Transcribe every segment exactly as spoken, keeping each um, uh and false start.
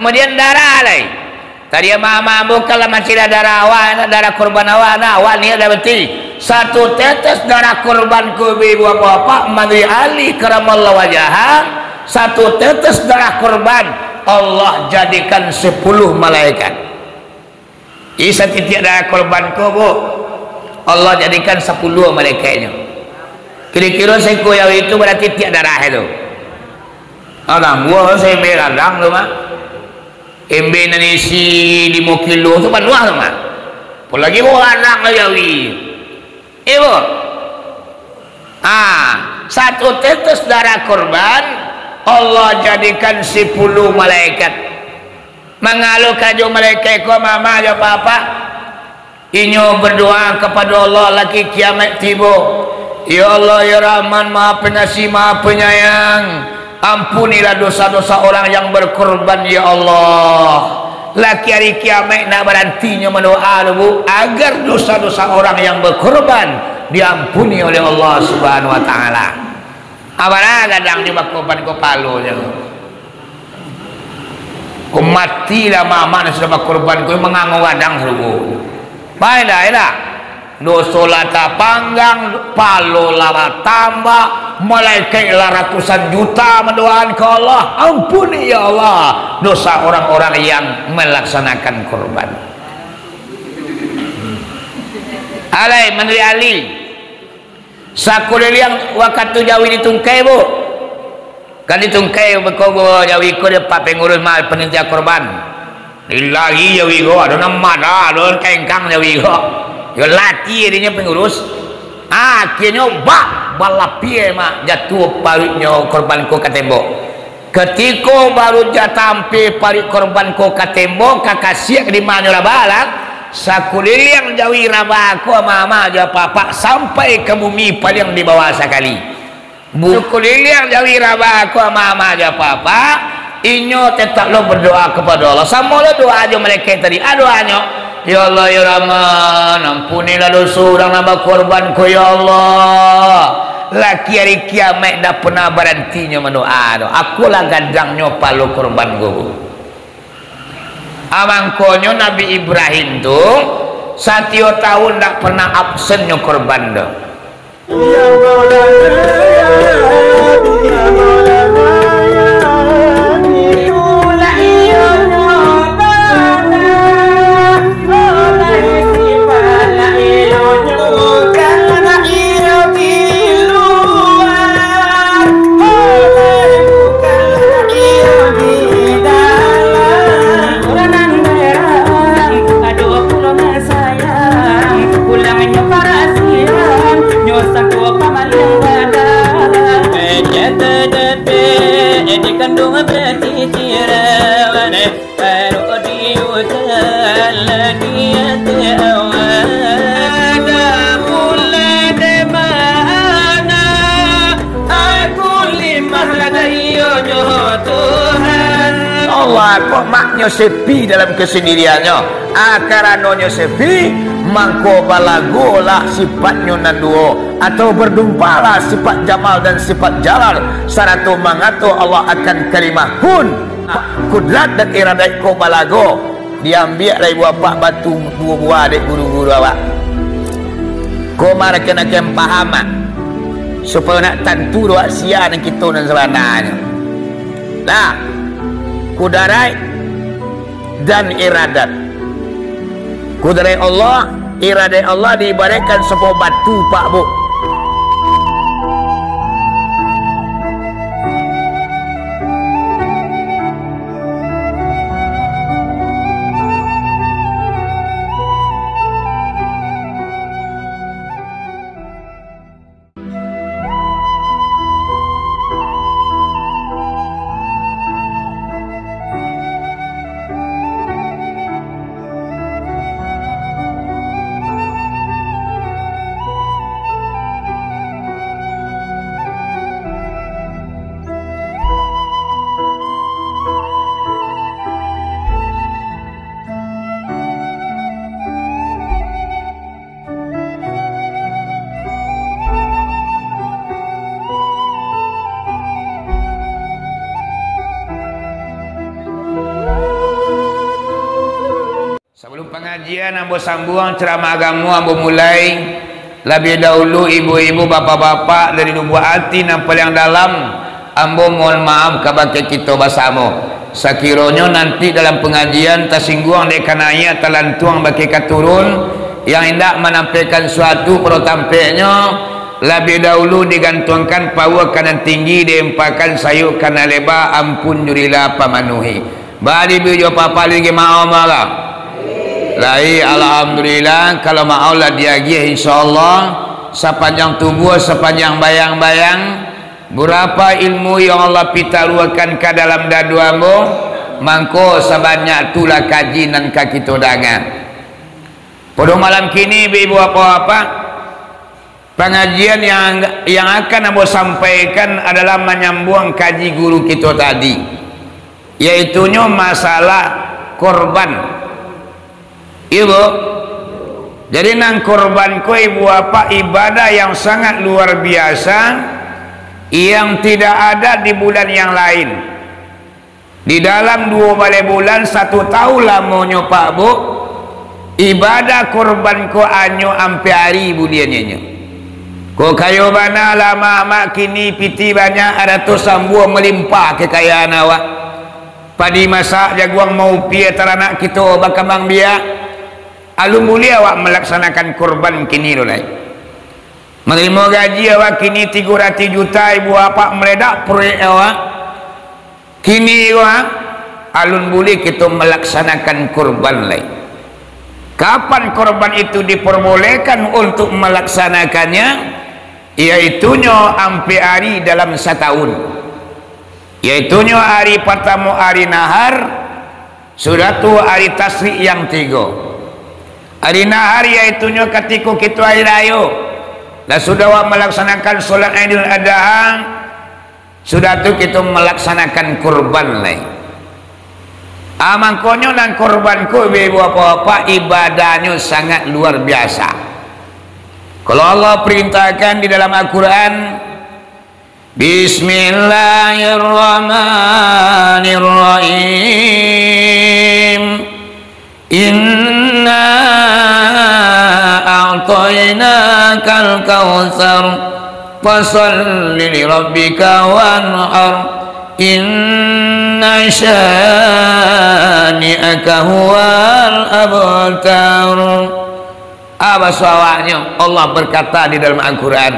Kamudian darah lai. Tadi ama-ama ambo kan lah mancaliak darah awak, darah korban awak, nah, awak niaik lah barati. Satu tetes darah korban ko, ibu bapak, manuruik Ali karamallahu wajhah, satu tetes darah korban, Allah jadikan sapuluah malaikat. Jadi satitiak darah korban ko, Bu, Allah jadikan sapuluah malaikatnyo. Kiro-kiro saikua jawi tu barati tiak darah tu. Alah, buah saimbe ladang tu, Mak. Embe nan isi limo kilo tu panuah tu, Mak. Apolagi buah ladang lah jawi. Eh, Bu. Ah, satu tetes darah korban, Allah jadikan sapuluah malaikat. Mangalo karajo malaikat ko, ama-ama jo apak-apak? Inyo badoa kapado Allah, lagi kiamaik tibo. Ya Allah, ya Rahman, Maha Pangasih, Maha Panyayang, ampunilah dosa-dosa orang yang bakorban, ya Allah. Laki ari kiamaik ndak barantinyo mandoa tu, Bu, agar dosa-dosa orang yang bakorban diampuni oleh Allah Subhanahu wa Ta'ala. Apalah gadangnyo bakorban ko palonyo. Ko matilah mamak nan sudah bakorban ko, mangango gadang sarugo. Baiklah, iyolah. Doso lah tapanggang, palo lah batambah, malaikat lah ratusan juta mandoakan ka Allah, "Ampuni, ya Allah, dosa orang-orang yang melaksanakan korban." Alai, manuruik Ali, sakuliliang wakatu jawi ditungkai, Bu. Kan ditungkai beko jawi ko dek apak pangurus ma-, panitia korban. Dilari jawi ko, ado nan marah, ado nan kengkang jawi ko. Yo lati dinyo pangurus. Akhianyo, bak, balapia mak jatuah paruiknyo korban ko ka tembok. Katiko baru ja tampia paruik korban ko ka tembok, ka kasiak di manyo rabah lah, sakuliliang jawi rabah ko, ama-ama jo apak-apak, sampai ka bumi paliang di bawah sakali. Bu-, sakuliliang jawi rabah ko, ama-ama jo apak-apak, inyo tetap lo badoa kapado Allah. Samo lo doa jo malaikat tadi. A doanyo, "Ya Allah, ya Rahman, ampunilah doso urang nan bakorban ko, ya Allah. Laki ari kiamaik ndak pernah barantinyo mandoa tu. Akolah gadangnyo palo korban ko." A mangkonyo Nabi Ibrahim tu, satio taun ndak pernah absennyo korban tu. Sayang, pulangnyo parasian, nyo sangko pamaliang badan. Eh, nyata dapek, eh, dikanduang batih cirawan, eh, baru diutan lagi ate awak. Ada pula di mana aku limah ladai, yo nyo Tuhan. Allah ko maknyo sepi dalam kesendiriannyo. Ah, karanonyo sepi, mangko balagolah sifatnyo nan duo, atau berdumpalah sifat Jamal dan sifat Jalal, sarato mangato Allah akan kalimah kun. Kudrat dan iradat ko balago, diambiak dari buah apak batu duo buah dek guru-guru awak. Ko marakan-akan paham, ah, supayo nak tantu doa sia nan kito nan sabananyo. Nah, kudaraik dan iradat. Kudaraik Allah, iradat Allah diibaratkan sabuah batu, Pak, Bu. Kajian ambo sambuang, ceramah agamo ambo mulai. Labiah dahulu, ibu-ibu, bapak-bapak, dari lubuak ati nan paliang dalam, ambo mohon maaf kabake kito basamo. Sakironyo nanti dalam pangajian tasingguang dek ka naiak, talantuang bake ka turun, yang indak manampaikan suatu pado tampaiknyo, labiah dahulu digantuangkan pauah ka nan tinggi, diempakan sayuik ka nan leba, ampun jurilah pamanuhi. Bari bi jo papa lagi maoh marah. Lai, alhamdulillah, kalau maoh lah diagiah, insyaallah, sapanjang tubuah, sapanjang bayang-bayang, berapa ilmu yang Allah pitaruahkan ka dalam dadu ambo, mangko sabanyak tu lah kaji nan ka kito danga. Pado malam kini, ibu-ibu, bapak-bapak, pangajian yang, yang akan ambo sampaikan adalah manyambuang kaji guru kito tadi, yaitunyo masalah korban. Iyo, Bu? Jadi, nan korban ko, ibu bapak, ibadah yang sangat luar biasa, yang tidak ada di bulan yang lain. Di dalam duo baleh bulan, satu taun lamonyo, Pak, Bu, ibadah korban ko hanyo ampek ari buliannyo. Ko kayo bana lah, Mak, Mak, kini pitih banyak, arato sambuang malimpah kekayaan awak. Padi masak, jaguang maupia, taranak kito bakambang biak. Alun buliah awak malaksanakan korban kini tu lai. Manarimo gaji awak kini tigo ratuih juta, ibu bapak, maledak proyek awak. Kini ko, ha, alun buliah kito malaksanakan kurban lai. Kapan kurban itu diperbolehkan untuk malaksanakannya? Yaitunyo ampek ari dalam satahun. Yaitunyo ari partamo ari nahar, sudah tu ari tasyrik yang tigo. Ari nahar yaitunyo katiko kito ari rayo. Lah sudah awak malaksanakan solat Aidul Adha, sudah tu kito malaksanakan kurban lai. Ah, mangkonyo nan kurban ko, ibu-ibu, bapak-bapak, ibadahnyo sangat luar biasa. Kalau Allah perintahkan di dalam Al-Quran, Bismillahirrahmanirrahim. Inna a'tainakal kautsar. Fasalli lirabbika wanhar. Inna syani'aka huwal abtar. Apa suawaknyo? Allah berkata di dalam Al-Quran,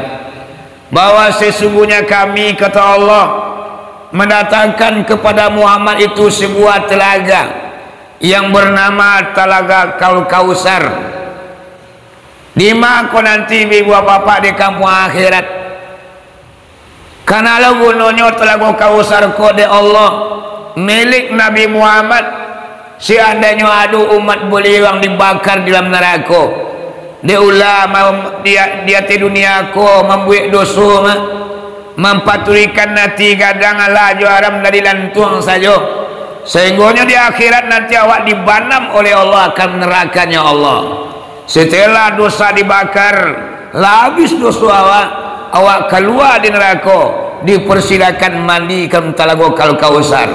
bahwa sesungguhnya Kami, kata Allah, mendatangkan kepada Muhammad itu sebuah telaga yang bernama Telaga Kal-, Kausar. Di ma ko nanti, ibu bapak, di kampuang akhirat? Karano gunonyo Telago Kausar ko dek Allah, milik Nabi Muhammad, seandainyo ado umat baliau dibakar di dalam narako, dek ulah mam-, di, di ateh dunia ko mambuek doso, ma-, mampaturikan ati gadang, alah jo haram dari lantuang sajo, sahinggonyo di akhirat nanti awak dibanam oleh Allah ka narakanyo Allah. Setelah dosa dibakar, lah abih doso awak, awak kalua di narako, dipersilakan mandi ka Telago Kal-Kausar.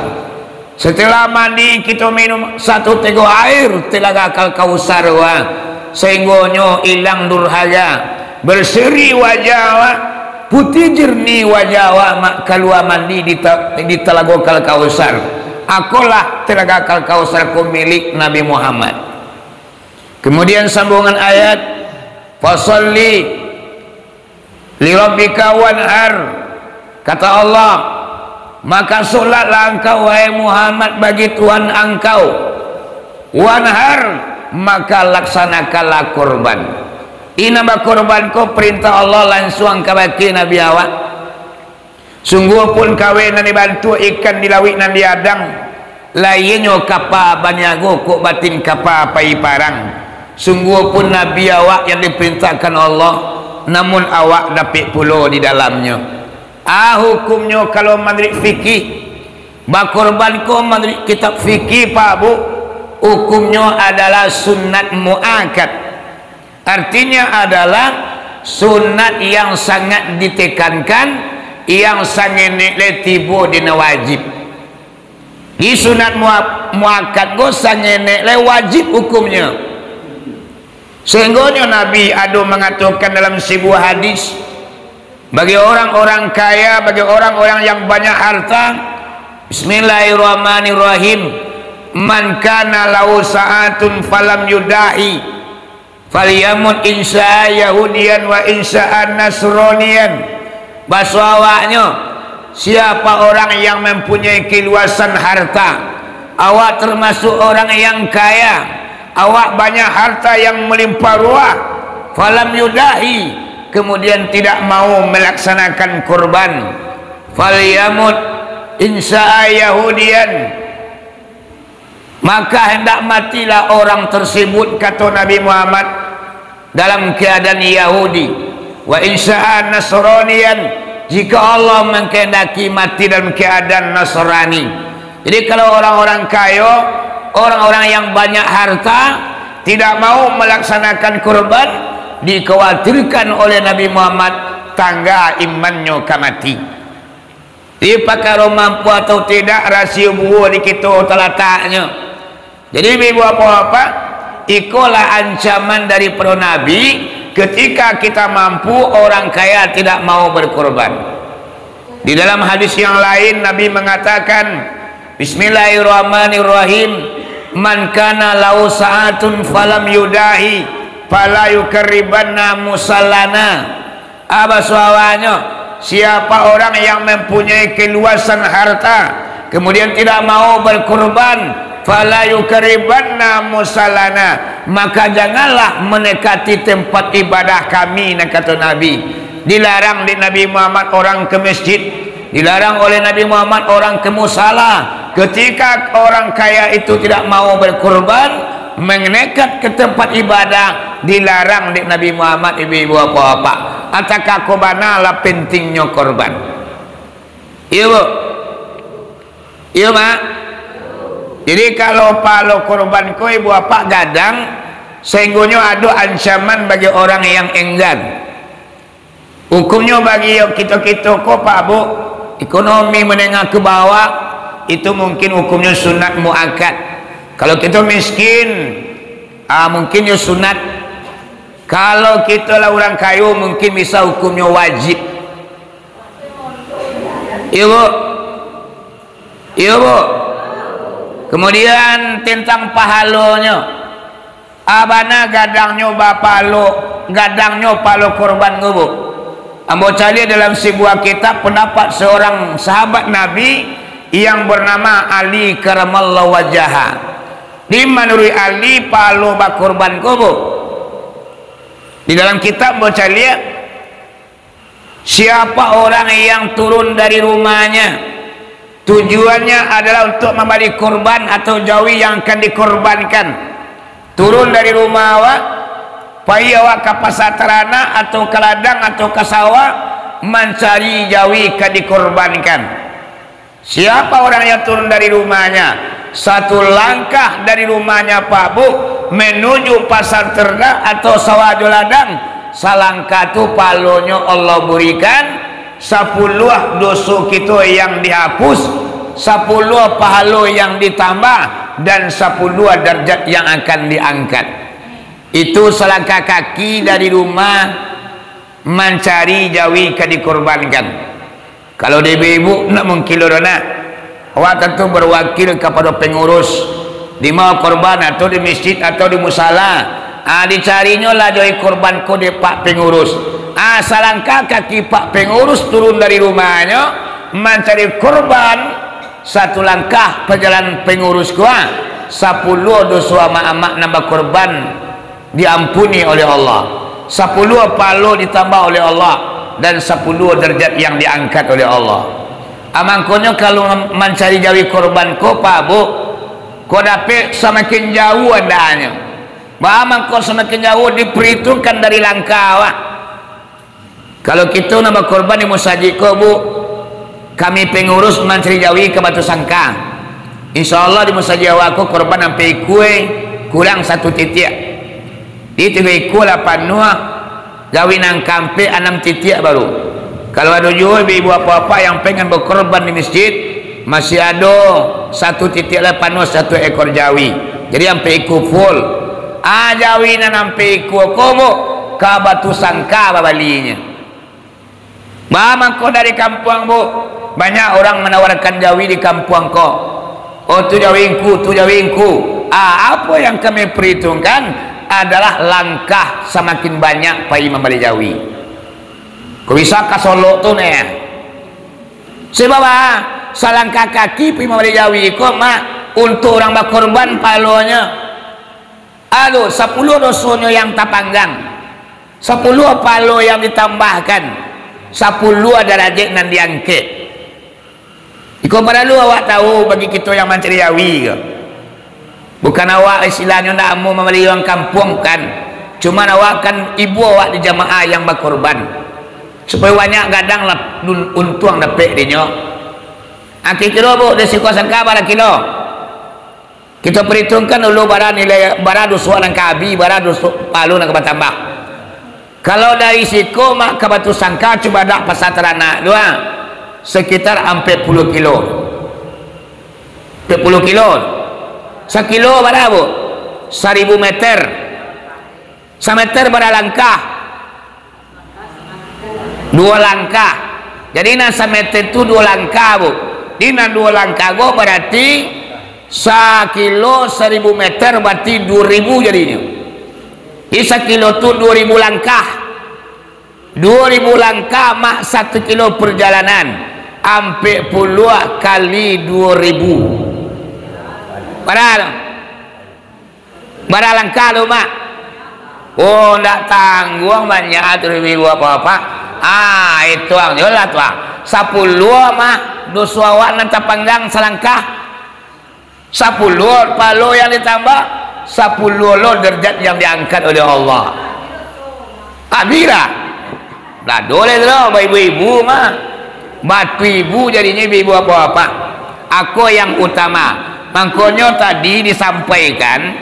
Setelah mandi, kito minum satu tego air Telaga Kal-Kausar, wah, sahinggonyo ilang durhaka, berseri wajah awak, putih jernih wajah awak, ma-, kalua mandi di ta-, di Telago Kal-Kausar. Akolah Telaga Kal-Kausar ko milik Nabi Muhammad. Kemudian sambungan ayat, "Fasalli lirabbika wanhar." Kata Allah, "Maka solatlah angkau, wahai Muhammad, bagi Tuhan angkau. Wanhar, maka laksanakanlah kurban." Ina bakurban ko perintah Allah lansuang kabake Nabi awak. Sungguahpun kaweh nan dibantuak ikan di lauik nan diadang, lahianyo kapa baniago kok batin kapa pai parang. Sungguahpun Nabi awak yang diperintahkan Allah, namun awak dapek pulo di dalamnyo. Ah, hukumnyo kalau manuruik fikih, bakurban ko manuruik kitab fikih, Pak Bu, hukumnyo adalah sunat muakkad. Artinya adalah sunat yang sangat ditekankan, yang sangenek lai tibo di nan wajib. Di sunat mua-, muakkad ko sangenek lai wajib hukumnyo. Sehinggonyo Nabi ado mangatokan dalam sabuah hadis, bagi orang-orang kaya, bagi orang-orang yang banyak harta, Bismillahirrahmanirrahim. "Man kana lahu sa'atun falam yudahi, falyamut insya'a Yahudiyan wa insya'a Nasraniyan." Baso awaknyo, siapa orang yang mempunyai keluasan harta, awak termasuk orang yang kaya, awak banyak harta yang melimpah ruah, falam yudahi, kemudian tidak mau melaksanakan kurban, falyamut insya'a Yahudiyan, maka hendak matilah orang tersebut, kato Nabi Muhammad, dalam keadaan Yahudi. Wa insya'a Nasraniyan, jika Allah mengkehendaki mati dalam keadaan Nasrani. Jadi, kalau orang-orang kayo, orang-orang yang banyak harta, tidak mau melaksanakan kurban, dikhawatirkan oleh Nabi Muhammad, tangga imannyo ka mati. Di pakaro mampu atau tidak, rasio buah di kito talataknyo. Jadi, ibu-ibu, bapak-bapak, ikolah ancaman daripado Nabi, ketika kita mampu, orang kaya tidak mau berkorban. Di dalam hadis yang lain, Nabi mengatakan, Bismillahirrahmanirrahim, "Man kana lahu sa'atun falam yudahi, fala yukarribanna musallana." Apa suawanyo? Siapa orang yang mempunyai keluasan harta, kemudian tidak mau berkurban, fala yukarribanna musallana, maka janganlah mendekati tempat ibadah kami, nan kato Nabi. Dilarang dek Nabi Muhammad orang ke masjid, dilarang oleh Nabi Muhammad orang ke musala. Ketika orang kaya itu tidak mau berkurban, mendekat ke tempat ibadah, dilarang dek Nabi Muhammad, ibu-ibu, bapak-bapak. Atakah ko bana lah pentingnyo korban? Iyo, Bu? Iyo, Mak? Jadi, kalau pahalo korban ko, ibu bapak, gadang, sehinggonyo ado ancaman bagi orang yang enggan. Hukumnyo bagi kito-kito ko, Pak, Bu, ekonomi menengah ke bawah, itu mungkin hukumnyo sunat muakkad. Kalau kito miskin, ah, mungkin yo sunat. Kalau kito lah urang kayo, mungkin bisa hukumnyo wajib. Iyo, Bu? Iyo, Bu? Kemudian, tentang pahalonyo. Ah, bana gadangnyo bapalo, gadangnyo palo korban ko, Bu. Ambo caliak dalam sabuah kitab pendapat seorang sahabat Nabi yang bernama Ali karamallahu wajaha. Di manuruik Ali palo bakorban ko, Bu? Di dalam kitab ambo caliak, siapa orang yang turun dari rumahnya, tujuannya adalah untuk mambali korban atau jawi yang akan dikorbankan. Turun dari rumah awak, pai awak ka pasa taranak atau ka ladang atau ka sawah, mancari jawi ka dikorbankan. Siapa orang yang turun dari rumahnya, satu langkah dari rumahnya, Pak, Bu, menuju pasar ternak atau sawah jo ladang, salangkah tu pahalonyo Allah burikan, sapuluah doso kito yang dihapus, sapuluah pahalo yang ditambah, dan sapuluah darjat yang akan diangkat. Itu salangkah kaki dari rumah mancari jawi ka dikorbankan. Kalau di ibu-ibu, ndak mungkin lo doh, nak. Awak tantu berwakil kapado pengurus, di ma korban, atau di masjid, atau di musala. Ah, dicarinyo lah jawi korban ko dek pak pengurus. Ah, salangkah kaki pak pengurus turun dari rumahnyo mancari korban, satu langkah pajalan pengurus ko, ah, sapuluah doso amak-amak nan bakorban diampuni oleh Allah, sapuluah pahalo ditambah oleh Allah, dan sapuluah darjat yang diangkat oleh Allah. Amangkonyo kalau mancari jawi korban ko, Pak, Bu, ko dapek samakin jauah andaknyo. Baa mangko samakin jauah, diperhitungkan dari langkah awak. Kalau kito nan bakorban di musajik ko, Bu, kami pengurus mancari jawi ka Batu Sangka. Insya Allah di musajik awak ko korban ampek ikua, kurang satu titiak. Di tigo ikua lah panuah, jawi nan kaampek anam titiak baru. Kalau ado juo ibu-ibu apak-apak yang pengen bakorban di masjid, masih ado satu titiak lah panuah satu ekor jawi. Jadi ampek ikua full. Ah, jawi nan ampek ikua ko, Bu, ka Batusangka babalinyo. Ba mangko dari kampuang, Bu, banyak urang manawarkan jawi di kampuang ko. Oh, tu jawi ngku, tu jawi ngku. Ah, apo yang kami perhitungkan adalah langkah samakin banyak pai mambali jawi. Ko bisa ka Solok tu neh. Sabab, ah, salangkah kaki pai mambali jawi ko, Mak, untuak urang bakorban pahalonyo. Ado sapuluah dosonyo yang tapanggang, sapuluah pahalo yang ditambahkan, sapuluah darajat nan diangkek. Iko paralu awak tahu bagi kito yang mancari jawi ko. Bukan awak istilahnyo ndak amuah mambali urang kampuang, bukan. Cuman awak kan ibo awak di jamaah yang bakorban, supayo banyak gadang lah dun-, untuang dapek dinyo. Angkek kilo, Bu, di siko sangka bara kilo? Kito parhitungkan dulu bara nilai, bara dusuak nan ka abih, bara dusuak pahalo nan ka batambah. Kalau dari siko, Mak, ka Batusangka, Cubadak, Pasa Taranak tu, ah, sekitar ampek puluah kilo. Ampek puluah kilo. Sakilo bara, Bu? Saribu meter. Sameter bara langkah? Duo langkah. Jadi, nan sameter tu duo langkah, Bu. Jadi, nan duo langkah ko bararti sakilo saribu meter, bararti duo ribu jadinyo. Jadi, sakilo tu duo ribu langkah. Duo ribu langkah, Mak, satu kilo perjalanan. Ampek puluah kali duo ribu. Bara tu? Bara langkah tu, Mak? Oh, ndak tangguang banyak tu ribu apo-apo. Ah, ituang jo lah tu, ah. Sapuluah, Mak, dusuak awak nan tapanggang salangkah. Sapuluah pahalo yang ditambah, sapuluah lo derajat yang diangkat oleh Allah. Abih lah. Lah, doleh tu lo, baibu-ibu mah. Batu ibu jadinyo ibu-ibu apo-apo. Ako yang utama. Mangkonyo tadi disampaikan,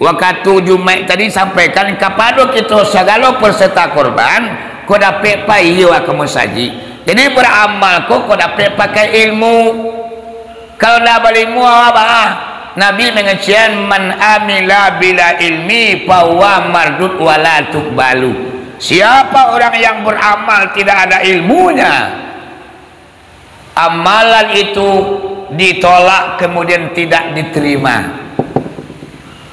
wakatu Jumaik tadi sampaikan kapado kito sagalo peserta korban, ko dapek pai awak ka musajik. Jadi, baramal ko, ko dapek pakai ilmu. Kalau ndak balimo awak, bah, Nabi mangecek, "Man amila bila ilmi, fahuwa mardud wala tukbalu." Siapa orang yang beramal tidak ada ilmunya, amalan itu ditolak, kemudian tidak diterima.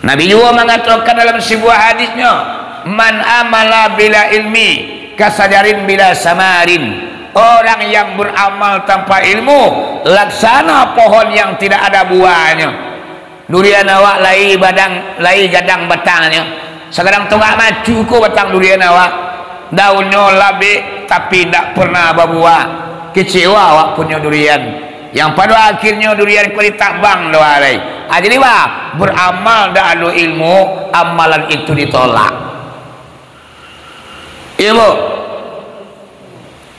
Nabi juo mangatokan dalam sabuah hadisnyo, "Man amala bila ilmi, kasajarin bila samarin." Orang yang beramal tanpa ilmu, laksana pohon yang tidak ada buahnyo. Durian awak lai badang, lai gadang batangnyo. Sagadang tonggak macu ko batang durian awak. Daunnyo labek, tapi indak pernah babuah. Kecewa awak punyo durian. Yang pado akhirnyo durian ko ditabang doh lai. Ah, jadi, bah, beramal ndak ado ilmu, amalan itu ditolak. Iyo, Bu.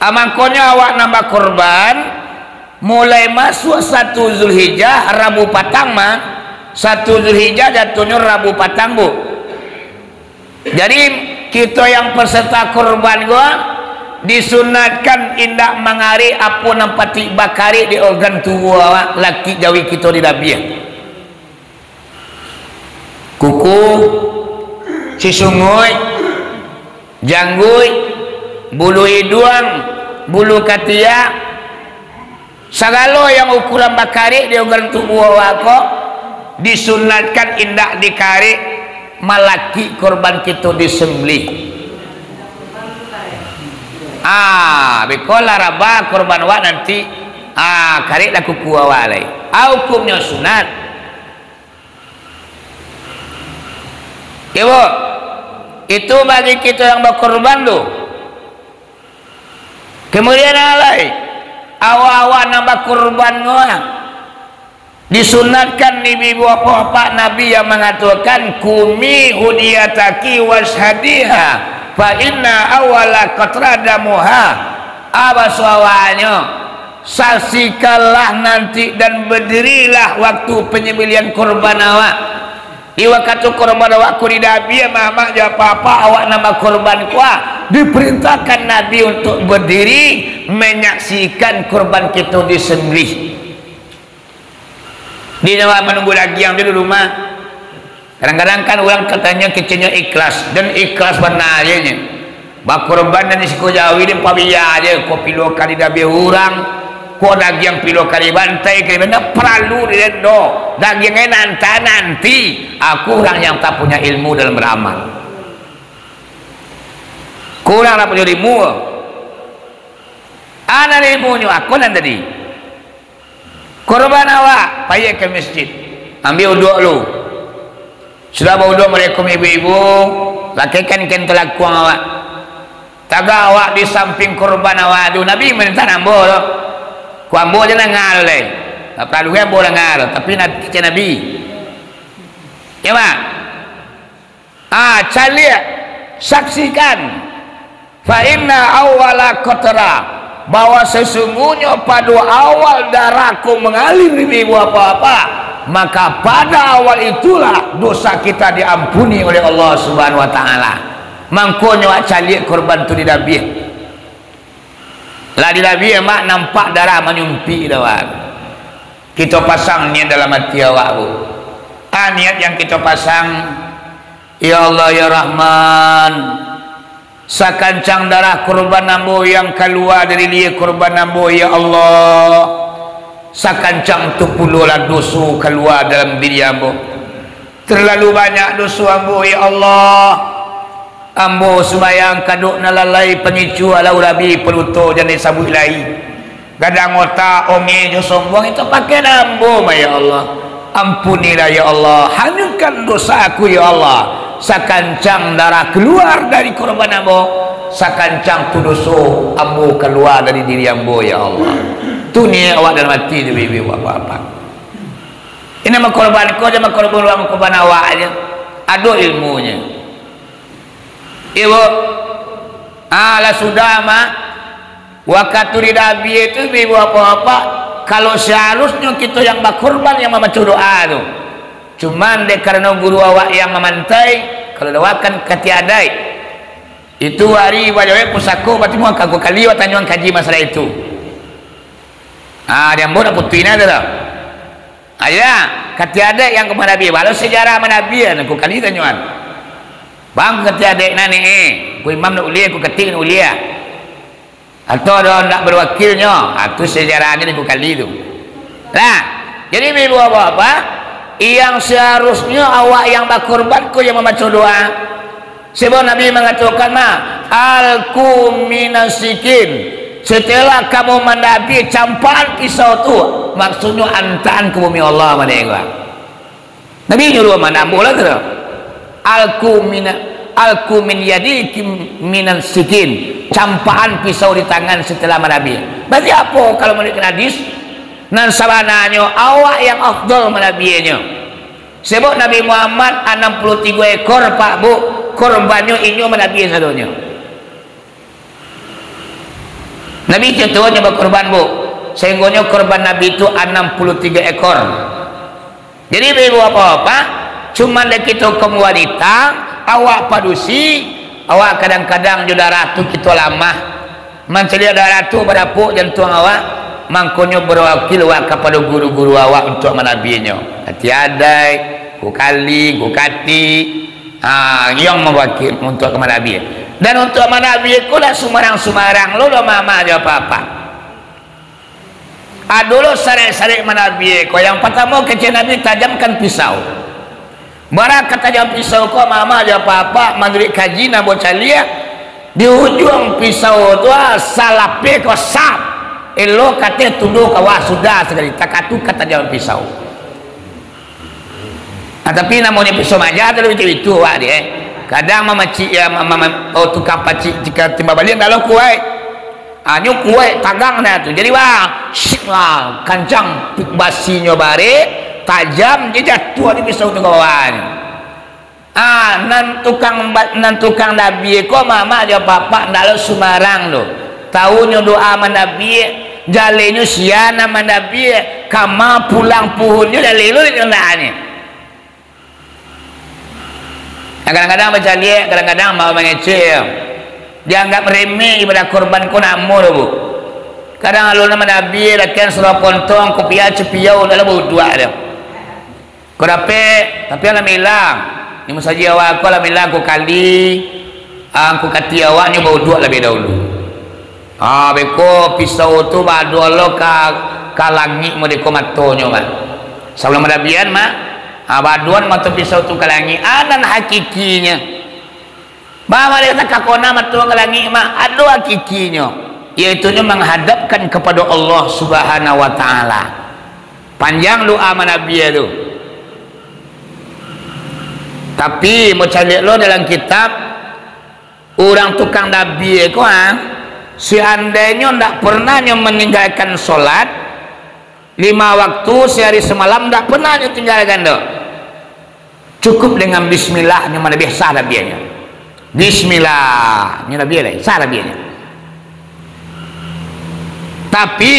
Ah, mangkonyo awak nan bakorban, mulai masuak satu Zulhijjah, Rabu patang mah. Satu Zulhijjah jatuhnyo Rabu patang, Bu. Jadi, kito yang peserta korban ko disunatkan indak mangarik apo nan patik bakarik di organ tubuah awak, lakik jawi kito di labiah. Kuku, sisunguik, jangguik, bulu iduang, bulu katiak, sagalo yang ukuran bakarik di organ tubuah awak ko, disunatkan indak dikarik, malakik korban kito disembelih. Ah, beko lah rabah korban awak nanti, ah, kariklah kuku awak lai. Ah, hukumnyo sunat. Iyo, Bu, itu bagi kito yang bakorban tu. Kemudian, ah, lai, awak-awak nan bakorban ko, ah, disunatkan ibu-ibu apak-apak Nabi yang mangatokan, "Qumi hudiyataki wasyhadiha, fa inna awwala qatra damuha." Ah, baso awakanyo, saksikanlah nanti dan badirilah waktu panyambalihan korban awak. Di wakatu korban awak ko didabiah, mamak jo apak-apak awak nan bakorban ko, ah, diparintahkan Nabi untuak badiri manyaksikan korban kito disambaliah. Di awak manunggu dagiang tu di rumah. Kadang-kadang kan urang katonyo keceknyo ikhlas, dan ikhlas bana je nyo. Bakurban dari siko jauah ni pabia je, ko pilo kali dabiah urang, ko dagiang pilo kali bantai, kali bana paralu di den do. Dagiang ai nan ta nanti. Aku urang yang tak punya ilmu dalam baramal. Kurang lah punyo ilmu. Anak ilmunyo, aku nan tadi. Korban awak, payah ka masjid. Ambiak uduak lu. Sudah bauduak, assalamualaikum ibu-ibu, lakaikan kain talakuang awak. Tagak awak di samping korban awak tu, Nabi marintah ambo tu. Ku ambo je nanga tu lai. Tak paralu ambo nanga tu, tapi na-, kecek Nabi. Ya, Mak? Ah, caliak, saksikan. Fa inna awwala qatra, bahwa sesungguhnyo pado awal darah ko mangalir di ibu apak-apak, maka pada awal itulah dosa kita diampuni oleh Allah Subhanahu wa Ta'ala. Mangkonyo awak caliak korban tu didabiah. Lah didabiah, Mak, nampak darah manyumpik dah, Mak. Kito pasang niat dalam ati awak, Bu. Ah, niat yang kito pasang, "Ya Allah, ya Rahman, sakancang darah kurban ambo yang kalua dari lia kurban ambo, ya Allah, sakancang tu pulolah doso kalua dalam diri ambo. Terlalu banyak doso ambo, ya Allah. Ambo sumbayang kadok nan lalai, pangicua, alau rabi, paluto, jan disabuik lai. Gadang otak, ongeh jo sombong, itu pakaian ambo, ya Allah. Ampunilah, ya Allah. Hanyukan dosa aku, ya Allah. Sakancang darah kalua dari korban ambo, sakancang tu doso ambo kalua dari diri ambo, ya Allah." Tu niat awak dalam ati tu, ibu-ibu, bapak-bapak. Indak makorban ko, jan makorban urang, korban awak aja. Ado ilmunyo. Ibu, ah, lah sudah, Mak. Wakatu di dabiah tu, ibu, bapak-bapak, kalau seharusnyo kito yang bakorban yang mambaco doa tu. Cuman dek karano guru awak yang mamantai, kalau doakan katiadaik. Itu hari bajawa pusako, berarti muka kali awak tanyoan kaji masalah itu. Ah, di ambo nak putuih nah tu dah. Aja, katiadaik yang ka manabiah. Walau sejarah manabiah, nan ku kali tanyoan. Bang, katiadaik nah ni, eh. Ku imam nak uliah, ku katik nak uliah. Atau ado ndak berwakilnyo, ah, tu sejarahnyo di ku kali tu. Nah, jadi ibu bapak-bapak, yang seharusnyo awak yang bakorban ko yang mambaco doa. Sebab Nabi mangatokan mah, "Alqu minas sikin." Setelah kamu mandabiah campakan pisau tu, maksudnyo antaan ka bumi Allah, manengok. Nabi nyuruah mah, ndak ambo lah tu. "Alqu mina-, alqu min yadikum minas sikin." Campakan pisau di tangan setelah mandabiah. Berarti apo kalau manuruik hadis? Nan sabananyo awak yang afdal mandabiahnyo. Sebab Nabi Muhammad anam puluah tigo ekor, Pak, Bu, korbannyo inyo manabiah sadonyo. Nabi contohnyo bakorban, Bu, sahinggonyo korban Nabi tu anam puluah tigo ekor. Jadi, ibu bapak-bapak, cuman dek kito kaum wanita, awak padusi, awak kadang-kadang jo darah tu kito lamah. Mancaliak darah tu badapuk jantuang awak, mangkonyo bawakil awak kapado guru-guru awak untuak manabiahnyo. Katiadaik, ku kali, ku katik, ha, yang mawakil untuak ka manabiah. Dan untuak manabiah ko dak sumarang-sumarang lo, lo mama jo papa. Ado lo sarek-sarek manabiah ko. Yang partamo kecek Nabi, tajamkan pisau. Bara ka tajam pisau ko, mama jo papa, manuruik kaji nan ambo caliak, di ujuang pisau tu, ah, salapeh ko sap, elok kateh tunduak ka bawah, sudah sakali, takatu ka tajam pisau. Ah, tapi namonyo pisau maja tu, itu-itu awak dek, eh. Kadang mamacik, ya, ma-, ma-, ma-, oh, tukang pacik, jika timbang baliak, ndak lo kuaik. Ah, nyo kuaik tagang nah tu. Jadi, wah, syik lah, kancang basinyo barek, tajam, je jatuah di pisau tu ka bawah nyo. Ah, nan tukang ba-, nan tukang dabiah ko, mama jo papa, ndak lo sumarang tu. Taunyo doa manabiah, jalennyo sia nan manabiah, kama pulang puhunnyo jaleh lo nyo ndak nyo. Nah, kadang-kadang bacaliak, kadang-kadang mau mangecek. Dianggap remeh ibadah korban ko namo tu, Bu. Kadang alun manabiah, lakian surah pontong, kopiah, cepiau, dalam buduak tu. Ko dapek, tapi alhamdulillah. Ni musajik awak ko alhamdulillah, ko kali, ah, ko kati awak nyo bauduak labiah dahulu. Ah, beko pisau tu baduak lo ka, ka langik modeko matonyo, Mak. Sabalun madabian, Mak. Ah, baduak mato pisau tu ka langik. Ah, nan hakikinyo. Mama dia kata, "Kakona mato ka langik, Mak." Ado hakikinyo, yaitunyo manghadapkan kapado Allah Subhanahu wa Ta'ala. Panjang doa manabia tu. Tapi, mo caliak lo dalam kitab, urang tukang dabia ko, ah, seandainyo ndak pernah nyo maninggalkan solat, lima waktu sehari semalam ndak pernah nyo tinggalkan tu. Cukup dengan bismillah nyo manabiah, sah dabianyo. Bismillah nyo nabiah lai, sah dabianyo. Tapi,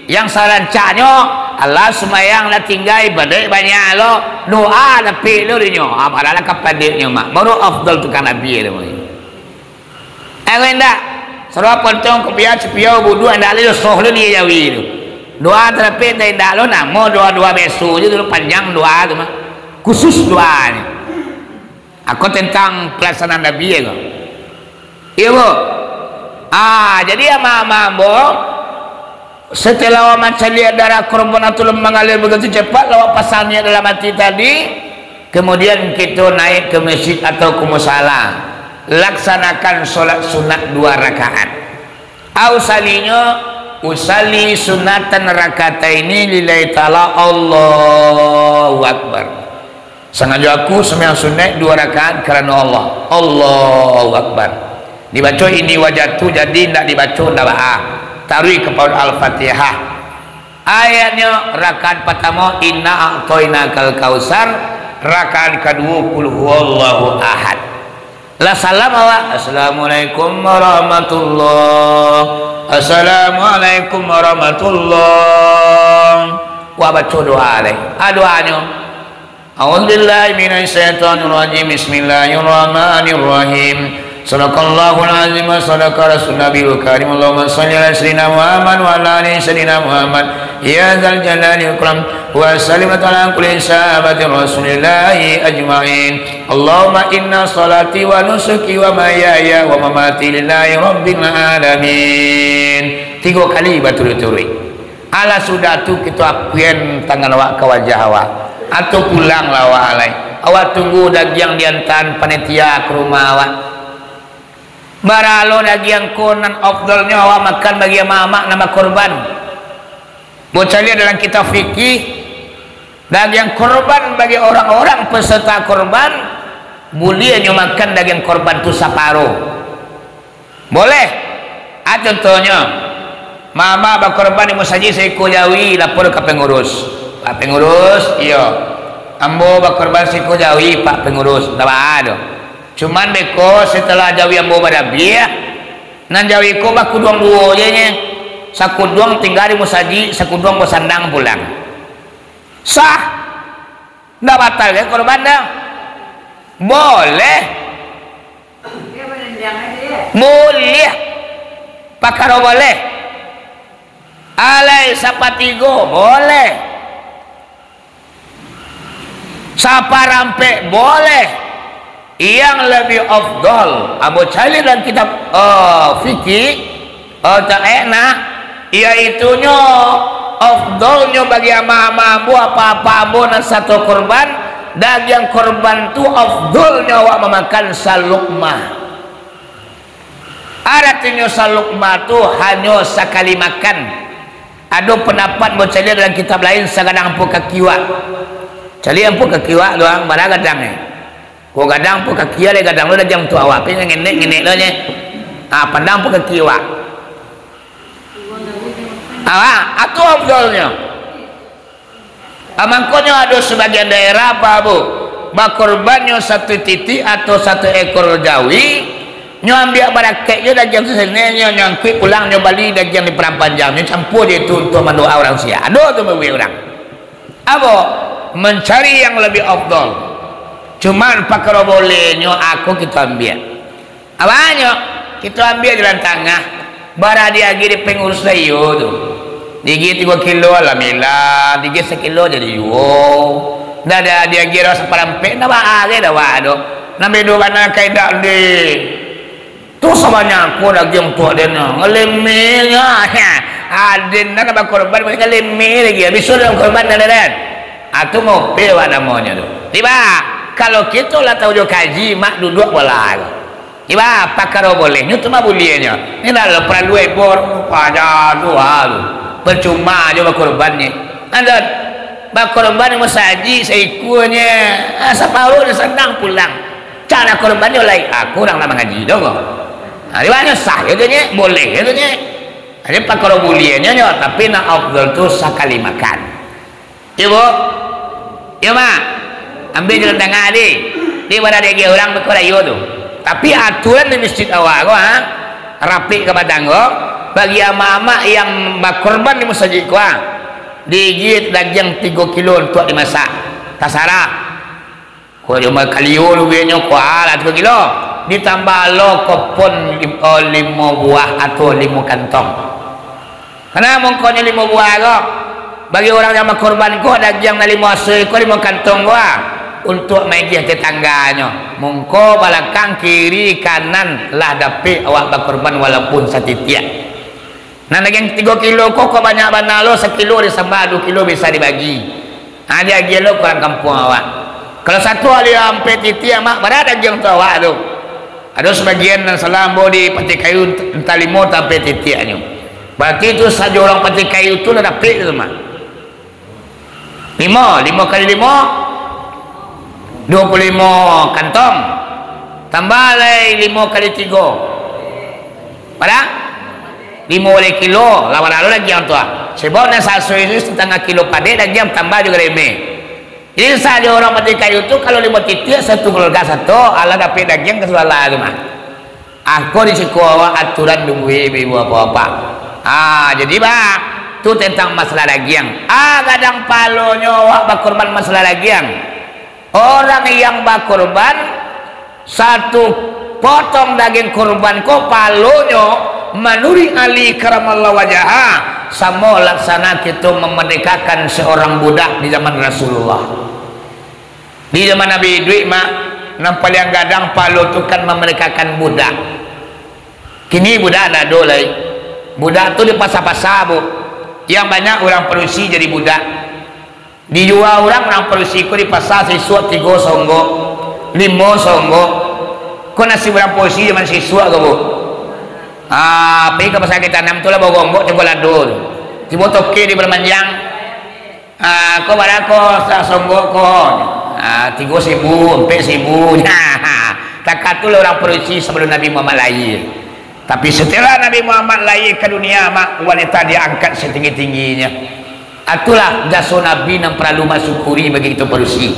yang sarancaknyo, alah sumbayang lah tinggai, badaik banyak lo, doa dapek lo dinyo. Ah, padahal lah kapadeknyo, Mak. Baru afdal tukang dabia tu. Ayo indak, sarua pontong, kupiah, cipiau, buduak, indak lai doso lo di jawi tu. Doa tarapek indak, indak lo, namo doa-doa biaso je tu, panjang doa tu mah. Khusus doanyo. Ako tentang pelaksanaan Nabi ko. Iyo, Bu. Ah, jadi ama-ama ambo, setelah awak mancaliak darah korban tu lah mangalir begitu cepat, lah awak pasang niat dalam hati tadi, kemudian kito naik ke masjid atau ke musala, laksanakan solat sunat dua rakaat. Au salinyo, usalli sunatan rakataini lillahi ta'ala, Allahu Akbar. Sangajo aku sumbayang sunaik duo rakaat karano Allah. Allahu Akbar. Dibaco inni wajjahtu, jadi indak dibaco ndak baa. Taruih ka paut Al-Fatihah. Ayatnyo, rakaat partamo, "Inna a'tainakal kautsar." Rakaat kaduo, "Qul huwallahu ahad." Lah salam awak, "Assalamualaikum warahmatullah. Assalamualaikum warahmatullah." Wak baco doa lai. Ah, doanyo. A'udzubillahi minasyaitonirrajim. Bismillahirrahmanirrahim. Sadaqallahul azim wa sadaqa rasul nabiyul karim. Allahumma shalli ala sayyidina Muhammad wa ala ali sayyidina Muhammad. Ya dzal jalali wal ikram. Wa sallim ala kulli sahabati Rasulillahi ajma'in. Allahumma inna salati wa nusuki wa mahyaya wa mamati lillahi rabbil alamin. Tigo kali baturuik-turuik. Alah sudah tu, kito akuian tangan awak ka wajah awak. Atau pulanglah awak alai. Awak tunggu dagiang diantaan panitia ka rumah awak. Baralo dagiang ko nan afdalnyo awak makan bagi amak-amak nan bakorban. Bocaliak dalam kitab fikih, dagiang korban bagi orang-orang peserta korban, buliah nyo makan dagiang korban tu saparo. Boleh. Ah, contohnyo, mama bakorban di musajik saiko jawi, lapor ka pangurus. "Pak Pangurus, iyo, ambo bakorban saiko jawi, Pak Pangurus." Ndak baa doh. Cuman beko setelah jawi ambo barabiah, nan jawi ko bakuduang duo je nye. Sakuduang tingga di musajik, sakuduang basandang pulang. Sah? Ndak batal ka korban doh? Boleh. Buliah. Pakaro boleh. Alai sapatigo boleh. Saparampek boleh. Yang lebih afdol, ambo cari dalam kitab, eh, fikih, eh, tak enak, yaitunyo afdolnyo bagi ama-ama ambo, apa-apa ambo nan sato korban, dagiang korban tu afdolnyo awak mamakan salukmah. Aratinyo salukmah tu hanyo sakali makan. Ado pandapat ambo caliak dalam kitab lain, sagadang ampo kaki wak. Caliak ampo kaki wak tu, ah, bara gadang, eh. Ko gadang ampo kaki, alai gadang tu dagiang tu awak, tapi ngenek-ngenek lo nye. Ah, pandang ampo kaki wak. Awak, atu afdolnyo. Ah, mangkonyo ado sabagian daerah, Pak Bu, bakorbannyo satu titik atau satu ekor jawi, nyo ambiak barakaiknyo dagiang tu sajo, nyo, nyo angkuik pulang, nyo bali dagiang di Padang Panjang, nyo campua jo itu untuak mandoa urang sia. Ado tu mabuek urang. Apo? Mancari yang labiah afdal. Cuman pakaro bolehnyo ako kito ambiak. Awanyo, kito ambiak jalan tangah. Bara diagiah di pangurus lah iyo tu. Diagiah tigo kilo, alhamdulillah. Diagiah sakilo jadi juo. Ndak ado diagiah saparampek, ndak baa gai dah, wak, tu. Nan bedo bana ka indak, ndeh. Tu sabanyak ko dagiang tu aden, ngaleme nyo. Aden nan bakorban, masih ngaleme lai. Bisuak dah bakorban, dah, dah, dah. Ah, tu ngopeh, wak, namonyo tu. Tibo, kalau kito lah tahu jo kaji, mak, duduak bola tu. Iba, pakaro boleh, nyo tu mah buliahnyo. Ni lah, lah paralu ebor, paja tu, ha, tu. Percuma jo bakorban ni. Ado bakorban di masajik saikuanyo, ha, saparuah di sanang pulang. Cara korban nyo lai, aku urang lah mangaji doh ko. Ha, di mano sah yo tu nyo, boleh yo tu nyo. Jadi pakaro buliahnyo nyo, tapi nan afdal tu sakali makan. Iyo, Bu? Iyo, Mak? Ambiak jalan tangah, di. Di bara dek urang beko rayo tu. Tapi aturan di masjid awak ko, ha? Rapik ka batang ko, bagi amak-amak yang bakorban di masajik ko, ha? Diagiah dagiang tigo kilo untuak dimasak. Tasarah. Ko cuma kalio lubiahnyo, ko alah tigo kilo. Ditambah lo kopon lim-, oh, limo buah atau limo kantong. Karano mongkonyo limo buah ko, bagi urang yang bakorban ko, dagiang nan limo asoi ko, limo kantong ko, ah, untuak maagiah tetangganyo. Mongko, balakang, kiri, kanan, lah dapek awak bakorban walaupun satitiak. Nan dagiang tigo kilo ko, ko banyak bana lo, sakilo disambah, duo kilo bisa dibagi. Ha, diagiah lo ka urang kampuang awak. Kalau satu ari ampek titiak, Mak, bara dagiang tu awak tu. Ado sabagian nan salah ambo di Pateh Kayu, antah limo sampai titiaknyo. Barati tu sajo urang Pateh Kayu tu lah dapek tu, Mak. Limo, limo kali limo, duo puluah limo kantong. Tambah lai limo kali tigo. Bara? Limo baleh kilo, lah bara lo dagiang tu, ah. Sabab nan sasoi tu satangah kilo padek dagiang, tambah juo remeh. Jadi, sajo urang Pateh Kayu tu, kalau limo titiak, satu kaluarga sato, alah dapek dagiang ka sudah lah tu mah. Ah, ko di siko awak aturan dubuik, ibu-ibu, bapak-bapak. Ah, jadi, bah, tu tentang masalah dagiang. Ah, gadang palonyo awak bakorban masalah dagiang. Orang yang bakorban, satu potong dagiang korban ko, palonyo, manuruik Ali karamallahu wajaha, samo laksana kito mamardekakan seorang budak di zaman Rasulullah. Di zaman Nabi iduik, Mak, nan paliang gadang palo tu kan mamardekakan budak. Kini budak ndak ado lai. Budak tu di pasa-pasa, Bu. Yang banyak urang padusi jadi budak. Dijua urang, urang padusi ko di pasa, sisuak tigo songgok, limo songgok. Ko nasib urang padusi zaman sisuak ko, Bu. Ah, pai ka pasa Kitanom tu lah, bagonggok tigo lado tu. Tibo toke di Baranjang. Ah, ko bara ko sasonggok ko? Ah, tigo sibu, ampek sibu. Nah, takah tu lah urang padusi sabalun Nabi Muhammad lahia. Tapi, setelah Nabi Muhammad lahia ka dunia, Mak, wanita diangkat satinggi-tingginyo. Itulah jaso Nabi nan paralu masyukuri bagi kito padusi.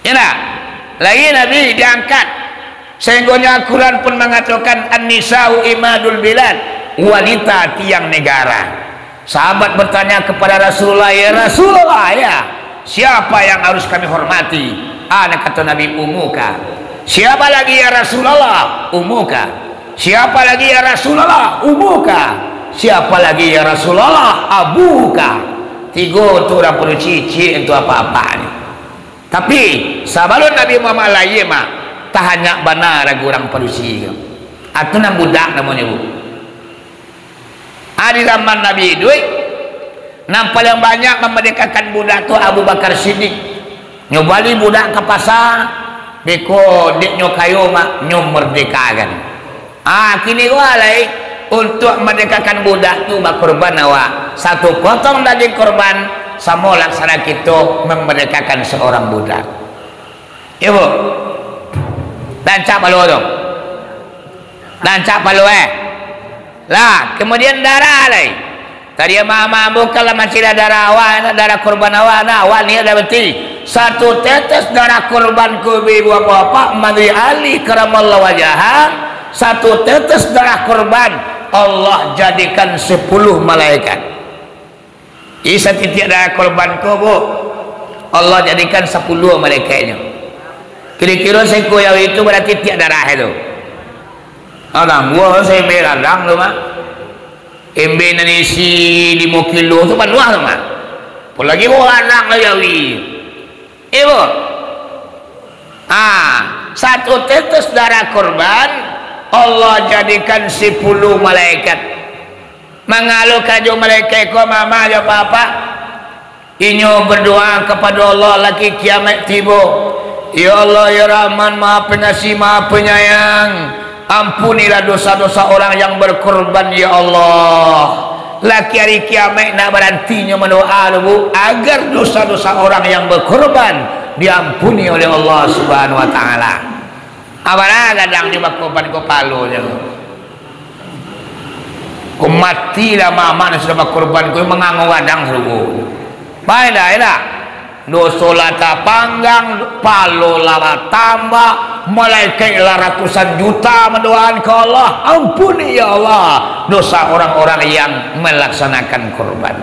Yo ndak? Lahia Nabi, diangkat. Sainggonyo Al-Quran pun mangatokan, "An-nisa'u imadul bilad," wanita tiang negara. Sahabat bertanya kepada Rasulullah, "Ya Rasulullah, ya, siapa yang harus kami hormati?" Ah, nan kato Nabi, "Ummuka." "Siapa lagi, ya Rasulullah?" "Ummuka." "Siapa lagi, ya Rasulullah?" "Ummuka." "Siapa lagi, ya Rasulullah?" "Abuka." Tigo tu urang padusi, ciek tu apak-apak ni. Tapi, sabalun Nabi Muhammad lahia, Mak, tahanyak bana ragu urang padusi tu. Ah, tu nan budak namonyo, Bu. Ah, di zaman Nabi iduik, nan paliang banyak mamardekakan budak tu Abu Bakar Siddiq. Nyo bali budak ka pasa, beko dek nyo kayo, Mak, nyo mardekakan. Ah, kini ko lai, untuak mamardekakan budak tu bakorban awak. Satu potong dagiang korban, samo laksana kito mamardekakan seorang budak. Iyo, Bu. Rancak palo tu. Rancak palo, eh. Lah, kemudian darah lai. Tadi ama-ama ambo kan lah mancaliak darah awak, darah korban awak, nah, awak niaik lah barati. Satu tetes darah korban ko, ibu-ibu, bapak-bapak, manuruik Ali karamallahu wajaha, satu tetes darah korban, Allah jadikan sapuluah malaikat. Jadi, satitiak darah korban ko, Bu, Allah jadikan sapuluah malaikatnyo. Kiro-kiro saikua jawi tu bara titiak darah tu? Alah, buah saember ladang tu, Mak. Ember nan isi limo kilo tu panuah tu, Mak. Apolai buah ladang lah jawi. Ibu. Ah, satu tetes darah korban, Allah jadikan sepuluh malaikat. Mangalo karajo malaikat ko, mama jo papa? Inyo berdoa kepada Allah lagi kiamat tibo. Ya Allah, ya Rahman, Maha Pengasih, Maha Penyayang. Ampunilah dosa-dosa orang yang berkorban, ya Allah. Laki hari kiamat nak barantinyo mandoa tu, Bu, agar dosa-dosa orang yang berkorban diampuni oleh Allah Subhanahu wa Ta'ala. Apalah gadang nyo bakorban ko palonyo. Ko matilah mamak nan sudah bakorban ko, mangango gadang sarugo. Baiklah, baiklah. Doso lah tapanggang, palo lah batambah, malaikat lah ratusan juta mandoakan ka Allah, "Ampuni, ya Allah, dosa orang-orang yang melaksanakan korban."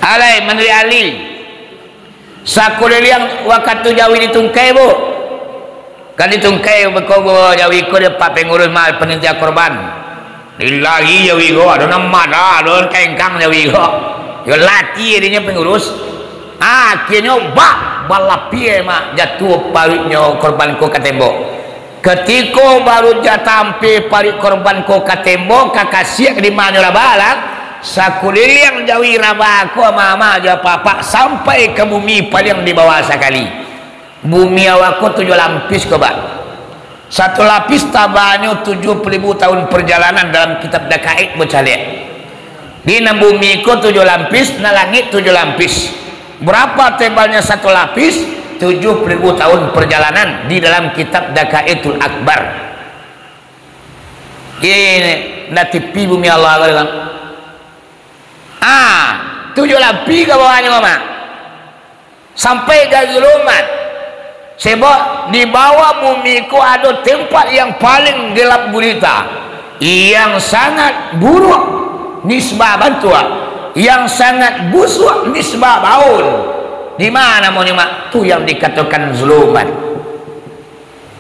Alai, manuruik Ali, sakuliliang wakatu jawi ditungkai, Bu. Kan ditungkai beko jawi ko dek pangurus ma-, panitia korban. Dilahi jawi ko, ado nan marah, ado nan kengkang jawi ko. Yo lati dinyo pangurus. Akhianyo, bak, balapia mak jatuah paruiknyo korban ko ka tembok. Katiko baru jatah ampia paruik korban ko ka tembok, ka kasiak di manyo rabah lah, sakuliliang jawi rabah ko mama jo papa sampai ka bumi paliang di bawah sakali. Bumi awak ko tujuah lapis ko, Pak. Satu lapis tabanyo tujuah puluah ribu tahun perjalanan dalam kitab Dakaik bacaliak. Di nan bumi ko tujuah lapis, nan langik tujuah lapis. Berapa tebalnya satu lapis? Tujuah puluah ribu tahun perjalanan di dalam kitab Dakaikul Akbar. Ini ndak tipi bumi Allah ko, kan? Ah, tujuah lapis ka bawahnyo, Mak. Sampai ka zulumat. Sebab di bawah bumi ko ado tempat yang paling gelap gulita, yang sangat buruk nisbah bantuak, yang sangat busuak nisbah baun. Di ma namonyo, Mak? Tu yang dikatokan zulumat.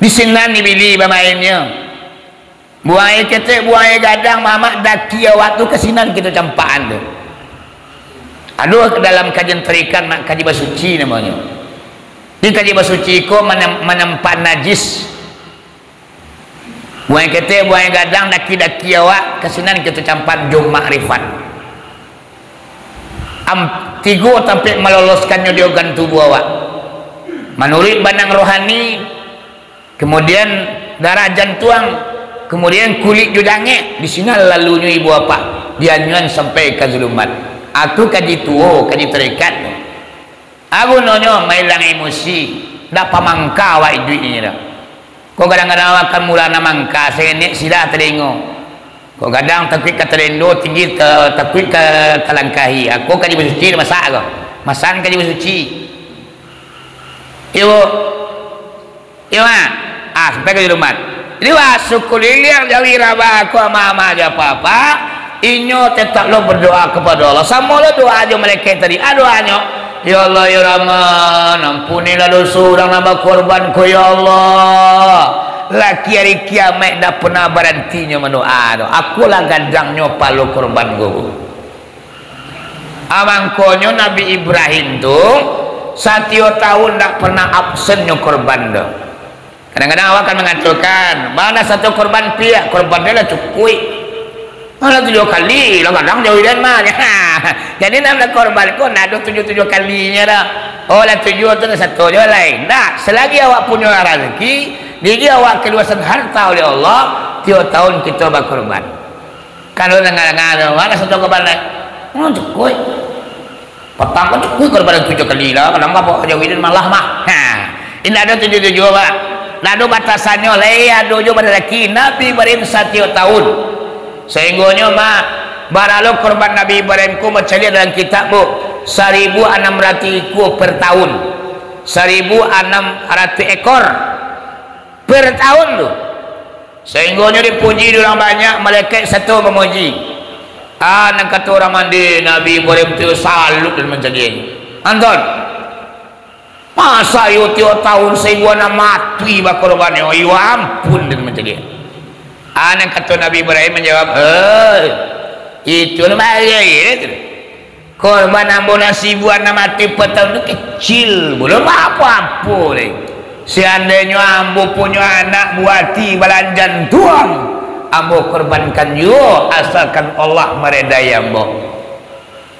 Di sinan Iblis bamainnyo. Buang aia ketek, buang aia gadang, mamak, daki awak tu ka sinan kito campakan tu. Aduh, dalam kajian tarikat, Mak, kaji basuci namonyo. Di kaji basuci ko manam-, manampak najis. Buang aia ketek, buang aia gadang, daki-daki awak ka sinan kito campakan jo makrifat. Am-, tigo tampek maloloskannyo di organ tubuah awak. Manuruik banang rohani, kemudian darah jantuang, kemudian kulik jo jangek, di sinan lalunyo ibu apak, dianyuan sampai ka zulumat. Atu kaji tuo, kaji tarekat. A gunonyo mailang emosi, ndak pamangka awak iduik ni doh. Ko kadang-kadang awak kan murah nan mangka, senek sila talingo. Ko gadang takuik ka talendo, tinggi ta-, takuik ka talangkahi. A ko kaji basuci masak ko. Masan kaji basuci. Iyo. Iyo, Mak. Ah, sampai ka rumah. Jadi, wah, sakuliliang jawi rabah ko, ama-ama jo papa, inyo tetap lo berdoa kepada Allah. Samo lo doa jo malaikat tadi. Ah, doanyo, "Ya Allah, ya Rahman, ampunilah doso urang nan bakorban ko, ya Allah. Laki hari kiamat ndak pernah barantinyo mandoa tu. A ko lah gadangnyo palo korban ko." A mangkonyo Nabi Ibrahim tu, satiok tahun ndak pernah absennyo korban tu. Kadang-kadang awak kan mangatokan, "Bana sato korban piak, korban dia lah cukuik. Malah tujuah kali, lah gadang jawi den mah." Jadi, nan korban ko ndak ado tujuah-tujuah kalinyo dah. Oh, lah tujuah tu, lah sato jo lai. Ndak, selagi awak punyo razaki, dibari awak kaluasan harta oleh Allah, tiok tahun kito bakorban. Kalau danga-danga tu, mana sato korban lai? Oh, cukuik. Patang kan cukuik kalau pada tujuah kali lah, kadang apa aja widin malah mah. Ha. Indak ado tujuah-tujuah, Pak. Ndak ado batasannyo, lai ado jo pada laki Nabi Ibrahim satiok tahun. Sahinggonyo, Mak, baralo korban Nabi Ibrahim ko bacaliak dalam kitab, Bu, saribu anam ratuih ikua per tahun. Saribu anam ratuih ekor per tahun tu. Sahinggonyo dipuji di urang banyak, malaikat sato mamuji. Ah, nan kato urang mandi, Nabi Ibrahim tu salut dan mancaliak. Anton, masa iyo tiok tahun saribu anam ratuih bakorbannyo, iyo ampun dan mancaliak. Ah, nan kato Nabi Ibrahim manjawab, "Eh, itu lah bahaya itu." Korban ambo nan sibuan nan mati patang tu kecil, balun apo-apo lai. Seandainyo ambo punyo anak buati balanjan tuang, ambo korbankan juo, asalkan Allah maredai ambo.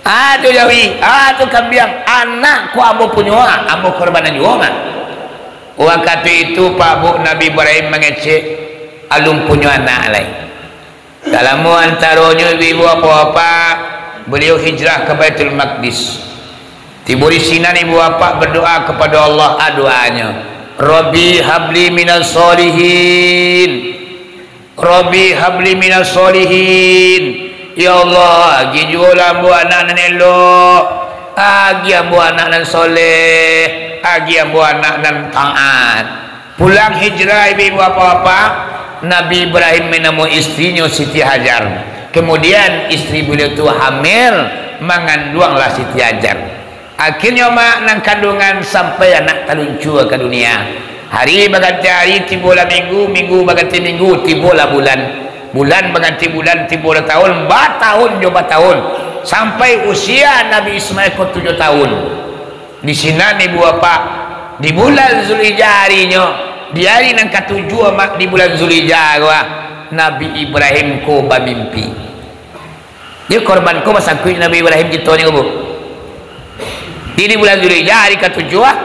Ah, tu jawi, ah, tu kambiang, anak ko ambo punyo, ah, ambo korbankan juo mah. Wakatu itu, Pak Bu, Nabi Ibrahim mangecek, alun punyo anak lai. Salamo antaronyo ibu-ibu bapak-bapak, baliau hijrah ka Baitul Maqdis. Tibo di sinan ibu bapak badoa kapado Allah, a doanyo, "Rabbi habli minas sholihin. Rabbi habli minas sholihin." Ya Allah, agiah juolah ambo anak nan elok, agiah ambo anak nan soleh, agiah ambo anak nan taat. Pulang hijrah, ibu-ibu, bapak-bapak, Nabi Ibrahim manamui istrinyo Siti Hajar. Kemudian, istri beliau tu hamil, manganduanglah Siti Hajar. Akhirnyo, mak, nan kandungan sampai anak taluncua ka dunia. Hari baganti hari, tibolah minggu, minggu baganti minggu, tibolah bulan. Bulan baganti bulan, tibolah tahun, batahun jo batahun. Sampai usia Nabi Ismail ko tujuah tahun. Di sinan, ibu bapak, di bulan Zulhijjah arinyo, di ari nan katujuah, mak, di bulan Zulhijjah ko, ah, Nabi Ibrahim ko bamimpi. Jadi, korban ko basangkuik Nabi Ibrahim kitonyo ko, Bu. Jadi, di bulan Zulhijjah ari katujuah, ah,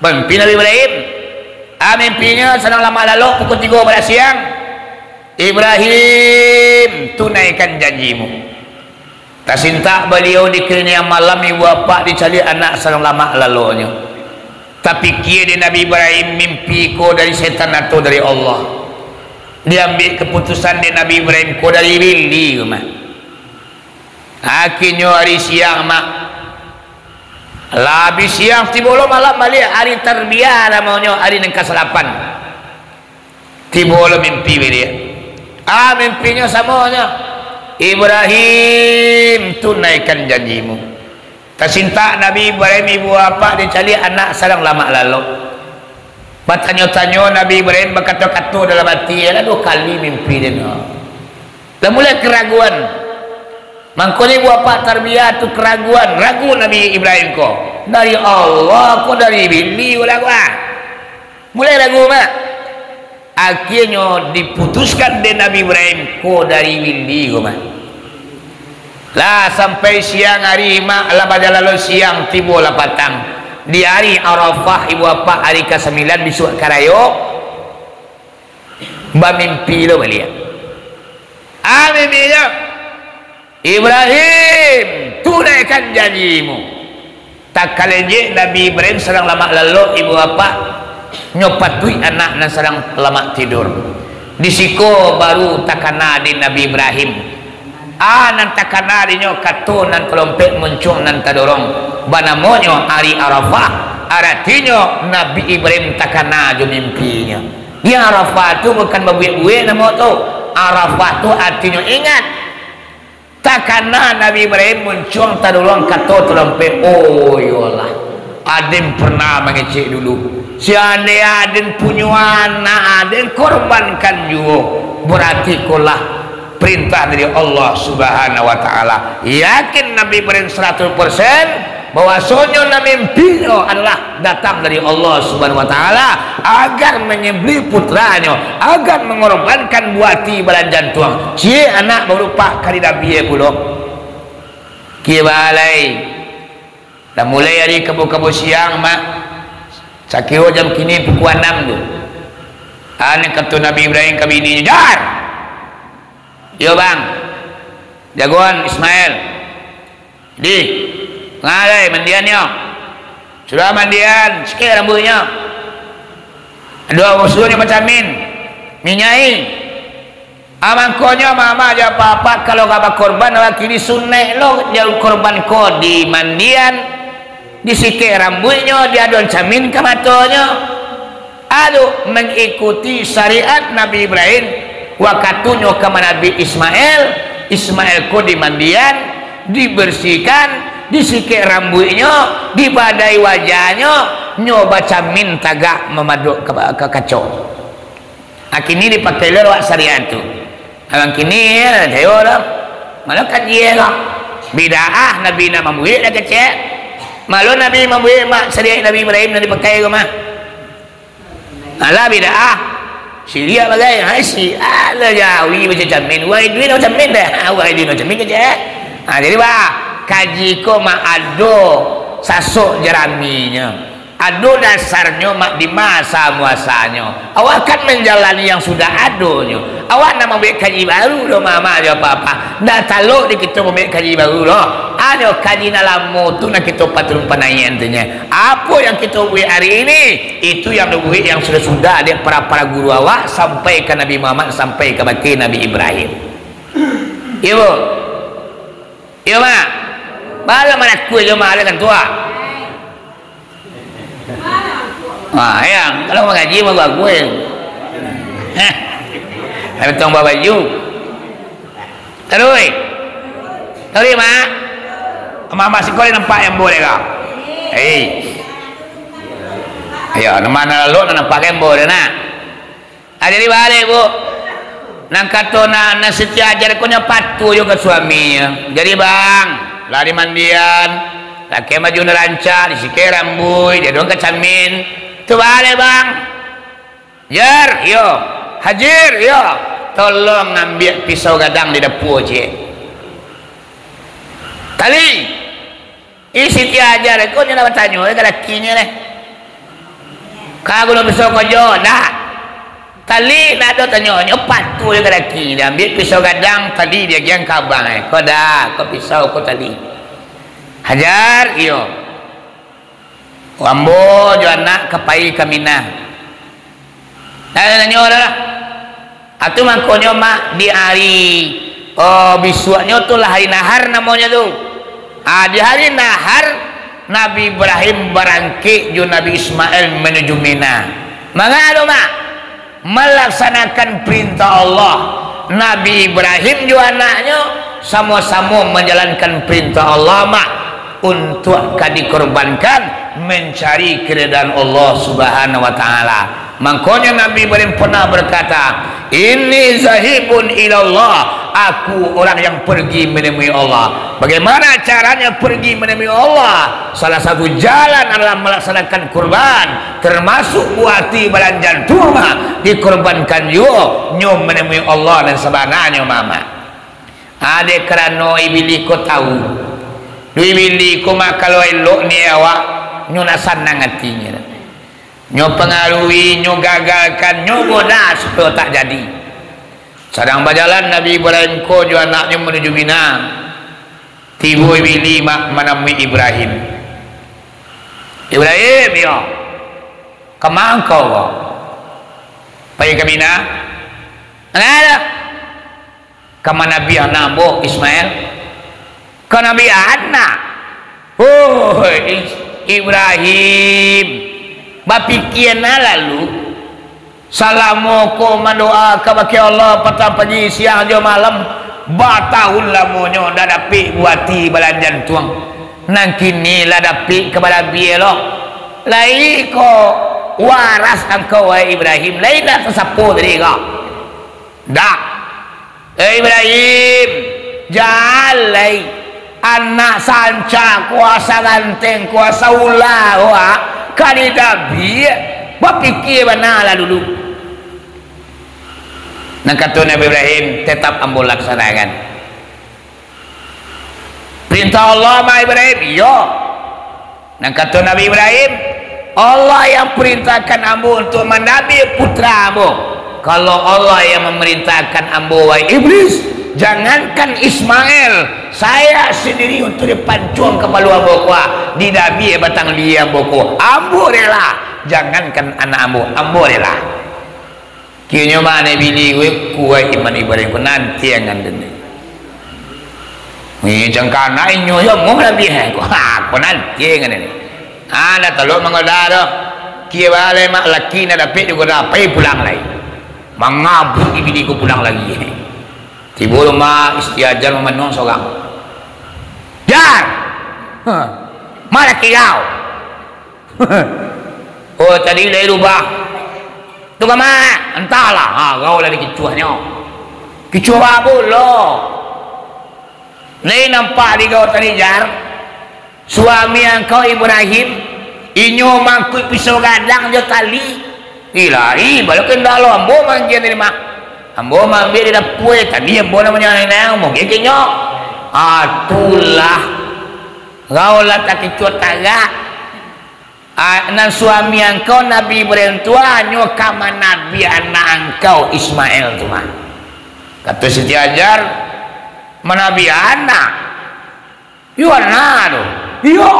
bamimpi Nabi Ibrahim. Ah, mimpinyo sadang lamak lalok pukul tigo balas siang. "Ibrahim, tunaikan janjimu." Tasintak baliau di kaliniang malam, ibu bapak, dicaliak anak sadang lamak laloknyo. Tapikia dek Nabi Ibrahim, mimpi ko dari setan atau dari Allah. Diambiak kaputusan dek Nabi Ibrahim, ko dari bili ko mah. Akhirnyo ari siang, mak. Lah abih siang, tibo lo malam baliak, ari tarbiah namonyo, ari nan kasalapan. Tibo lo mimpi baliak. Ah, mimpinyo samonyo, "Ibrahim, tunaikan janjimu." Tasintak Nabi Ibrahim, ibu bapak, dicaliak anak sadang lamak lalok. Batanyo-tanyo Nabi Ibrahim, bakato-kato dalam ati, lah duo kali mimpi den. Lah mulai keraguan. Mangkonyo ibu bapak tarbiah tu keraguan, ragu Nabi Ibrahim ko. Dari Allah ko dari bili ko lah ko, ah. Mulai ragu, mak. Akhirnyo diputuskan dek Nabi Ibrahim ko dari bili ko, mak. Lah sampai siang ari, mak, lah bajalan lo siang, tibo lah patang. Di ari Arafah, ibu bapak, ari kasambilan bisuak ka rayo, bamimpi lo baliak. Ah, mimpinyo, "Ibrahim, tunaikan janjimu." Takalejek Nabi Ibrahim sadang lamak lalok, ibu bapak, nyo patuik anak nan sadang lamak tidur. Di siko baru takana dek Nabi Ibrahim. Ah, nan takana dek nyo kato nan talompek muncuang nan tadorong, banamonyo ari Arafah, aratinyo Nabi Ibrahim takana jo mimpinyo. Di Arafah tu bukan babuek-buek namo tu. Arafah tu artinyo ingat. Takana Nabi Ibrahim muncuang tadorong kato talompek, "Oh, iyolah, aden pernah mangecek dulu. Seandai aden punyo anak, aden korbankan juo. Berarti ko lah perintah dari Allah Subhanahu wa Ta'ala." Yakin Nabi Ibrahim saratuih persen bahwasonyo nan mimpinyo adalah datang dari Allah Subhanahu wa Ta'ala, agar manyambelih putranyo, agar mangorbankan buati balanjan tuang. Ciek anak baru pak kali dabie pulo. Kibalai. Lah mulai ari kabo-kabo siang, mak. Sakiro jam kini pukua anam tu. Ane kato Nabi Ibrahim ka bininyo, "Jar! Yo, bang. Jagoan Ismail." Di, ngalai mandiannyo. Sudah mandian, sikek rambuiknyo. Duo suruahnyo bacamin, minyai. Amangkonyo mama jo papa kalau ka bakorban, awak kini sunaik lo jauh korban ko dimandian, disikek rambuiknyo, diadoan camin ka matonyo. Ado mangikuti syariat Nabi Ibrahim, wakatunyo ka manabi Ismail, Ismail ko dimandian, dibersihkan, disikek rambuiknyo, dibadai wajahnyo, nyo bacamin tagak mamadok ka, ka kaco. Nah, kini dipakai lo awak syariat tu. Urang kini, yo, lah, cayo lah. Malah kaji lah. Bid'ah Nabi nak mambuek dah kecek. Malu Nabi mambuek mak siriak Nabi Ibrahim nan dipakai ko mah. Alah bid'ah. Siriak bagai. Hai si, alah jawi macam camin. Wai duit macam camin dah. Wai duit macam camin kecek. Ha, jadi bah, kaji ko mah ado sasok jaraminyo. Ado dasarnyo mak di masa muasanyo. Awak kan manjalani yang sudah adonyo. Awak nak mambuek kaji baru doh, mama jo papa. Ndak talok di kito mambuek kaji baru doh. Hanyo kaji nan lamo tu nan kito paturun panaian tu nyo. Apo yang kito buek hari ini, itu yang dibuek yang sudah-sudah dek para-para guru awak sampai ka Nabi Muhammad, sampai kabake Nabi Ibrahim. Iyo, Bu? Iyo, Mak? Bala manakua jo Mak, alih kan tuah. Ah, ya, kalau mangaji mah bagus. Heh. Ada tong babaju. Taruih. Taruih, Mak. Mama siko ni nampak yang boleh kau. Hei. Ya, nama anak lalok nak nampak yang boleh nak. Ah, jadi baliak, Bu. Nan kato nan, nan Siti Hajar ko nyo patuah jo ka suaminyo. Jadi, Bang, lah dimandian, pakai baju nan rancak, disikai rambuik, diadokan ka camin. Tu baliak, Bang. Jar, iyo. Hajir, iyo. Tolong ambiak pisau gadang di dapua ciek. Tali. Ih, Siti Hajar ko nyo nak batanyo ka lakinyo deh. Ka guna pisau ko jo, ndak. Tali ndak ado tanyo, nyo patuah jo ka lakinyo, diambiak pisau gadang, tali diagiahan ka abang, eh. Ko dah, ko pisau, ko tali. Hajar, iyo. Ambo jo anak ka pai ka Mina. Nah, nanyo dah lah. Atu mangkonyo, Mak, di hari, oh, bisuaknyo tu lah hari Nahar namonyo tu. Ah, di hari Nahar, Nabi Ibrahim barangkek jo Nabi Ismail manuju Mina. Manga tu, Mak? Malaksanakan perintah Allah. Nabi Ibrahim jo anaknyo samo-samo manjalankan perintah Allah, Mak. Untuak ka dikorbankan mancari keridaan Allah Subhanahu wa Ta'ala. Mangkonyo Nabi Ibrahim pernah berkata, "Inni zahibun ilallah, aku orang yang pergi menemui Allah." Bagaimana caranya pergi menemui Allah? Salah satu jalan adalah melaksanakan kurban, termasuk buah ati balanjan tu mah dikorbankan juo, nyo menemui Allah nan sabananyo, Mamak. Dek karano Ibilih ko tahu, Ibilih ko mah kalau elok ni awak, nyo nak sanang atinyo. Nyo pangaruhi, nyo gagalkan, nyo goda supayo tak jadi. Sadang bajalan Nabi Ibrahim ko jo anaknyo manuju Mina, tibo Ibilih ma-, manamui Ibrahim. "Ibrahim, yo, kama angkau ko?" "Pai ka Mina." "Manga?" "Ka manabiah anak ambo, Ismail." "Ka nabiah anak?" "Oh, Is-, Ibrahim, bapikianlah lalu. Salamo ko mandoa kabake Allah patang pagi, siang jo malam, batahun lamonyo ndak dapek buah ati balanjan tuang. Nan kini lah dapek ka balabiah lo. Lai ko waras angkau, wahai Ibrahim, lai ndak tasapo tadi ko?" "Ndak." "Eh, Ibrahim, jan lai. Anak sancak ko, saganteng ko, saula ko, ah, ka didabiah. Bapikia bana lah dulu." Nan kato Nabi Ibrahim, "Tetap ambo laksanakan." "Perintah Allah mah, Ibrahim?" "Iyo." Nan kato Nabi Ibrahim, "Allah yang perintahkan ambo untuk manabiah putra ambo. Kalau Allah yang memerintahkan ambo, wahai Iblis, jangankan Ismail, saya sendiri untuk dipancuang kapalo ambo ko, didabiah batang lia ambo ko, ambo rela. Jangankan anak ambo, ambo rela." Kironyo mah anak bini, weh, kuaik iman Ibrahim ko, nantiangan den. Weh, jangka anak inyo yo, mau labiah, eh, ko, ha, ko nantiangan den. Ah, ndak talok manggoda doh. Kiro baa lai mak laki nan dapek digoda, pai pulang lai. Mangabuik bini ko pulang lai. Tibo rumah, Siti Hajar mamanuang sorang. "Jar! Huh. Ma laki kau?" "Oh, tadi lai rubah." "Tu kama?" "Antahlah, ha, kau lah dikicuahnyo." "Kicuah baa pulo?" Lai nampak di kau tadi, Jar? Suami angkau Ibrahim, inyo mangkuik pisau gadang jo tali. Ilahi, baliau ka indak lo, ambo manggia tadi mah. Ambo maambiak di dapua, tadi ambo namonyo nang mungkin kinyo. Ah, tulah. Kau lah takicuah tagak. Ah, nan suami angkau Nabi Ibrahim tu hanyo ka manabiah anak angkau Ismail tu mah. Kato Siti Hajar, "Manabiah anak?" "Iyo, anak tu." "Iyo."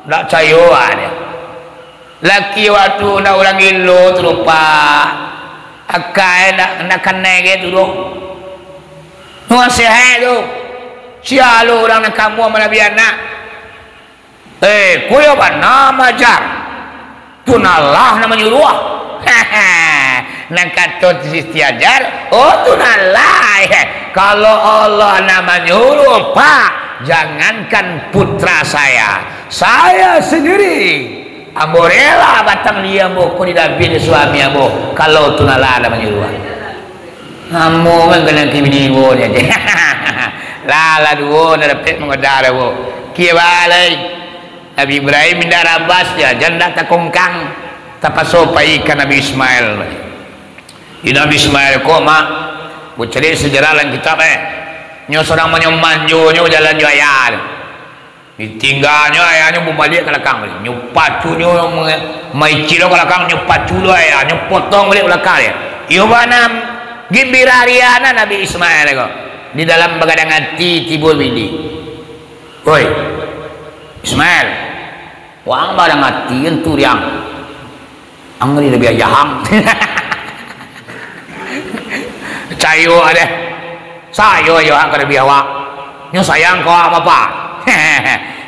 Ndak cayo ah dia. Laki awak tu ndak urang gilo tu rupa. Akai ndak, ndak kanai ke tu doh. Nasihat tu. Sia lo urang nan kamu manabiah anak. Eh, ko iyo bana, Jar. Tun Allah nan manyuruah. Nan kato Siti Hajar, oh, tun Allah. Kalau Allah nan manyuruah, Pak, jangankan putra saya, saya sendiri, ambo rela batang lia ambo ko didabiah dek suami ambo, kalau tun Allah nan manyuruah. Ambo mah kanai ka bini ambo ni. Lah, lah duo, ndak dapek manggoda doh, Bu. Kiyo baa lai. Nabi Ibrahim indak rabas, jan ndak takongkang, tapaso pai ka Nabi Ismail. Di Nabi Ismail ko, Mak, bu caliak sajarah dalam kitab, eh. Nyo surang manyo-manjonyo bajalan jo ayah tu. Ditingganyo ayahnyo babaliak ka balakang baliak. Nyo pacu nyo ma-, maicil ka balakang, nyo pacu lo ayah, nyo potong baliak balakang dia. Iyo bana gimbira riana Nabi Ismail ko. Di dalam bagadang ati tibo bini. Woi, Ismail, wang bagadang ati kan tu riang. Ang ni labiah jahang. Cayo deh. Sayo yo ka labiah awak. Nyo sayang ka awak, Bapak.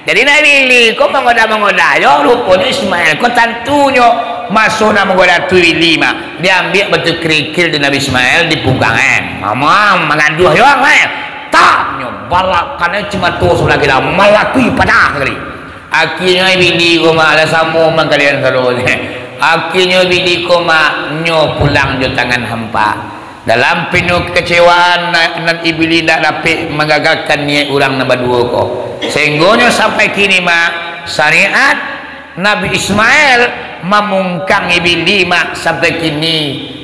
Jadi, nak Bili ko manggoda-manggoda yo, ruponyo Ismail ko tantunyo maso nak manggoda tu Bili mah. Diambiak batu kerikil di Nabi Ismail, dipungkangan. Mama mangaduah yo, Ismail. Tak nyo balak kanai cimato sabalah kida, malakui padah sakali. Akhirnyo Bili ko mah, lah samo mangkalian sadonyo. Akhirnyo Bili ko mah, nyo pulang jo tangan hampa. Dalam pinuah kekecewaan, na-, nan Iblis indak dapek manggagalkan niaik urang nan baduo ko. Sahinggonyo sampai kini mah, syariat Nabi Ismail mamungkang Iblis mah sampai kini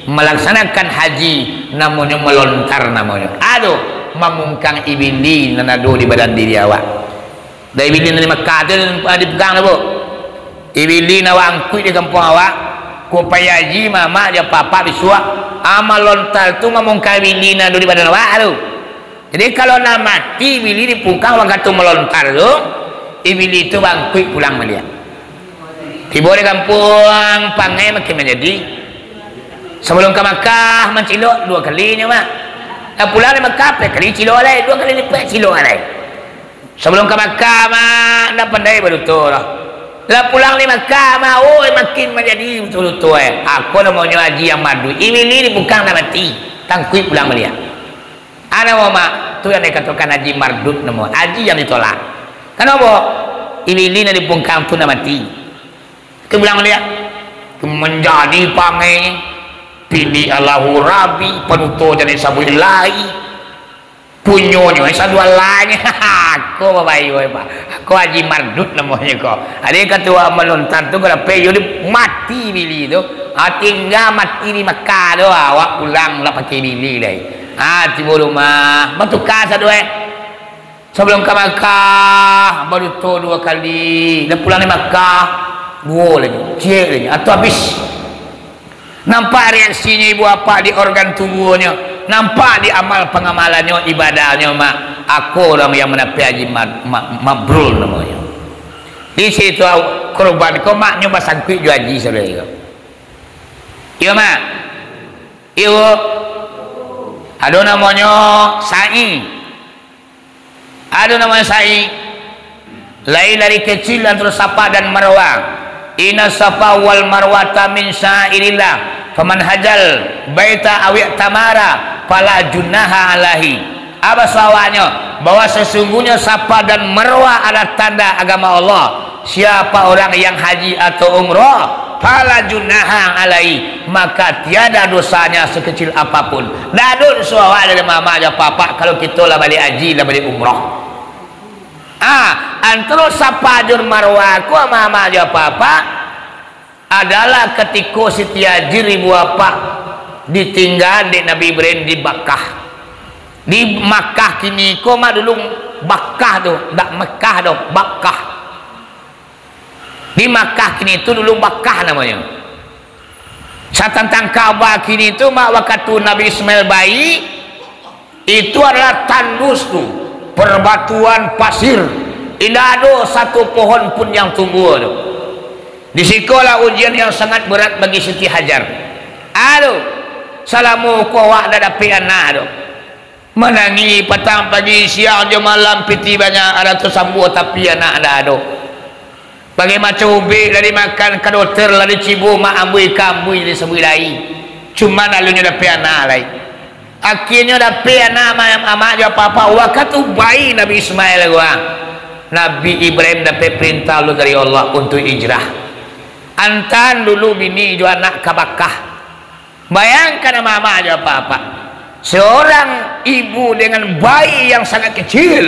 malaksanakan haji, namonyo malontar namonyo. Aduh, mamungkang Iblis nan ado di badan diri awak. Dari Iblis nan di Makkah tu, ah, dipugang tu, Bu. Iblis nan awak angkuik di kampuang awak, ko pai haji, mamak jo apak-apak bisuak, amal lontar tu mamungkang Iblis nan ado di badan awak tu. Jadi, kalau lah mati Iblis dipungkang wakatu malontar tu, Iblis tu bangkuik pulang baliak. Tibo di kampuang, pangai makin manjadi. Sabalun ka Makkah, mancilok duo kali nyo, Mak. Lah pulang di Makkah, ampek kali cilok lai, duo kali lipek cilok lai. Sabalun ka Makkah mah, ndak pandai baduto doh. Lah pulang di Makkah mah, oi, makin manjadi baduto-duto, eh. Ako namonyo Haji Ahmad tu, Iblis dipungkang ndak mati, tangkuik pulang baliak. Ado, Mak, tu yang dikatokan Haji Mardud namo, haji yang ditolak. Kanapo? Iblis nan dipungkang tu ndak mati. Ka pulang baliak. Manjadi pangai, pilih Allahu Rabi, panuto jadi sabuik lai. Punyonyo, eh, sadualanyo. Ako babayo, eh, Pak. Ako Haji Mardud namonyo ko. Ado katua malontar tu, ka dapek iyo di mati Iblis tu. Ah, tingga mati di Makkah tu, awak pulang lah pakai Iblis lai. Ah, tibo rumah, batuka sado, eh. Sabalun ka Makkah, baduto duo kali. Lah pulang di Makkah, duo lai, ciek lai, atau habis. Nampak reaksinyo ibu apak di organ tubuahnyo, nampak di amal pangamalannyo, ibadahnyo, Mak. Ako urang yang mandapek haji ma-, ma-, mabrur namonyo. Di situ korban ko, Mak, nyo basangkuik jo haji saudara ko. Iyo, Mak. Iyo. Ado namonyo sa'i. Ado namonyo sa'i. Lai dari kecil antaro Safa dan Marwah. Inna Safa wal Marwata min sya'airillah. Faman hajjal baita aw i'tamara fala junaha alaihi. Apo sawahnyo? Bahwa sesungguhnya Safa dan Marwah adalah tanda agama Allah. Siapa orang yang haji atau umrah, Fala junaha alaihi, maka tiada dosanya sekecil apapun. Ndak ado doso awak dari mamak jo apak-apak kalau kito lah baliak haji, lah baliak umrah. Ah, antaro Safa jo Marwah ko mamak jo apak-apak adalah katiko Siti Hajar ibu apak ditinggaan dek Nabi Ibrahim di Bakkah. Di Makkah kini ko mak dulu Bakkah tu, ndak Mekah doh, Bakkah. Di Makkah kini tu dulu Bakkah namonyo. Satantang Ka'bah kini tu mak wakatu Nabi Ismail bayi, itu adalah tandus tu, perbatuan pasir. Indak ado satu pohon pun yang tumbuh tu. Di sikolah ujian yang sangat berat bagi Siti Hajar. Aduh, salamo ko awak ndak dapek anak tu. Manangih patang, pagi, siang, jo malam, pitih banyak, aratus sambuah, tapi anak ndak ado. Bagai macam ubek lah dimakan, ka dokter lah dicibo, mak ambuih ka ambuih disabuik lai. Cuman alunnyo dapek anak lai. Akienyo dapek anak amak, amak jo apak-apak, wakatu bayi Nabi Ismail ko. Nabi Ibrahim dapek perintah lo dari Allah untuak hijrah. Antaan dulu bini jo anak ka Bakkah. Bayangkan, amak-amak jo apak-apak, seorang ibu dengan bayi yang sangat kecil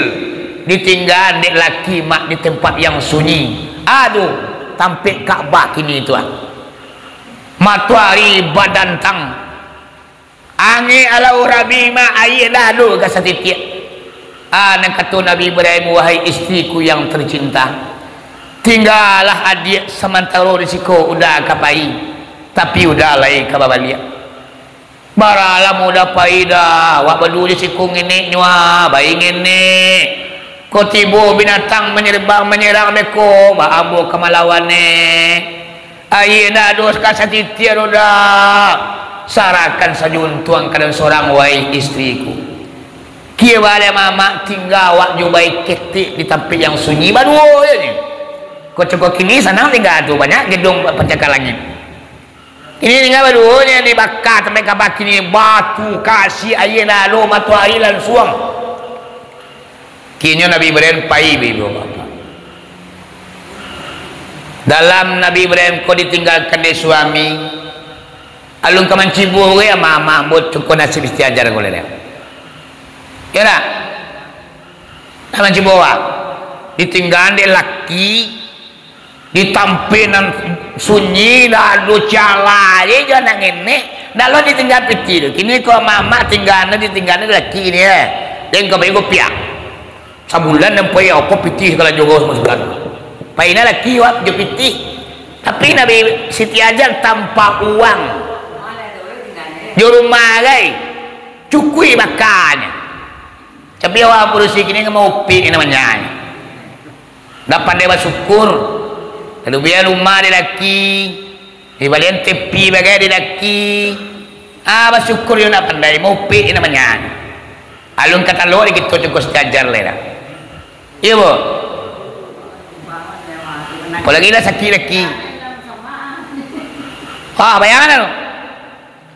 ditinggaan dek laki mak di tempat yang sunyi. Aduh, tampek Ka'bah kini tu, ah. Matoari badantang. Angek alau rabi mak, aia lah ado ka satitiak. Ah, nan kato Nabi Ibrahim, "Wahai istriku yang tercinta, tinggalah adiak samantaro di siko, Uda ka pai, tapi Uda lai ka babaliak." Bara lamo Uda pai, Da, awak baduo jo siko ngeneknyo, ah, baingenek. Ko tibo binatang manyerebang, manyerang beko, baa ambo ka malawan, eh? Aia ndak ado ka satitiak doh, Da. Sarahkan sajo untuang ka den sorang, wahai istriku. Kian baliak mamak, tingga awak jo bayi ketek di tampek yang sunyi, baduo je ni. Kok cako kini sanang tingga tu, banyak gedung pancakak langik. Kini tingga baduo je ni, baka tampek Ka'bah kini, batu, kasik, aia ndak ado, matoari lansuang. Kinyo Nabi Ibrahim pai, ibu bapak. Dalam Nabi Ibrahim ko ditinggalkan dek suami, alun ka mancibo urang, amak-amak, ambo cukuik nasib Siti Hajar ko lai. Yo ndak? Ka mancibo urang. Ditinggaan dek laki, di tampek nan sunyi, ndak ado caro je jo anak ngenek, ndak lo ditinggaan pitih tu. Kini ko amak-amak tinggaan, ditinggaan laki ni, eh. Den ka pai ko piak. Sabulan den pai, apo pitih sagalo jogo sabulan. Pai na laki wak jo pitih. Tapi Nabi Siti Hajar tanpa uang. Jo rumah gai. Cukuik bakanyo. Tapi awak padusi kini ka maupik namonyo. Ndak pandai basyukur. Lalu bia rumah dek laki, dibalian tipi bagai dek laki. Ah, basyukur yo ndak pandai, maupik namonyo. Alun ka talok dek kito cukuik Siti Hajar lai dah. Iyo, Bu? Apolagi lah sakik laki. Ah, bayangan tu.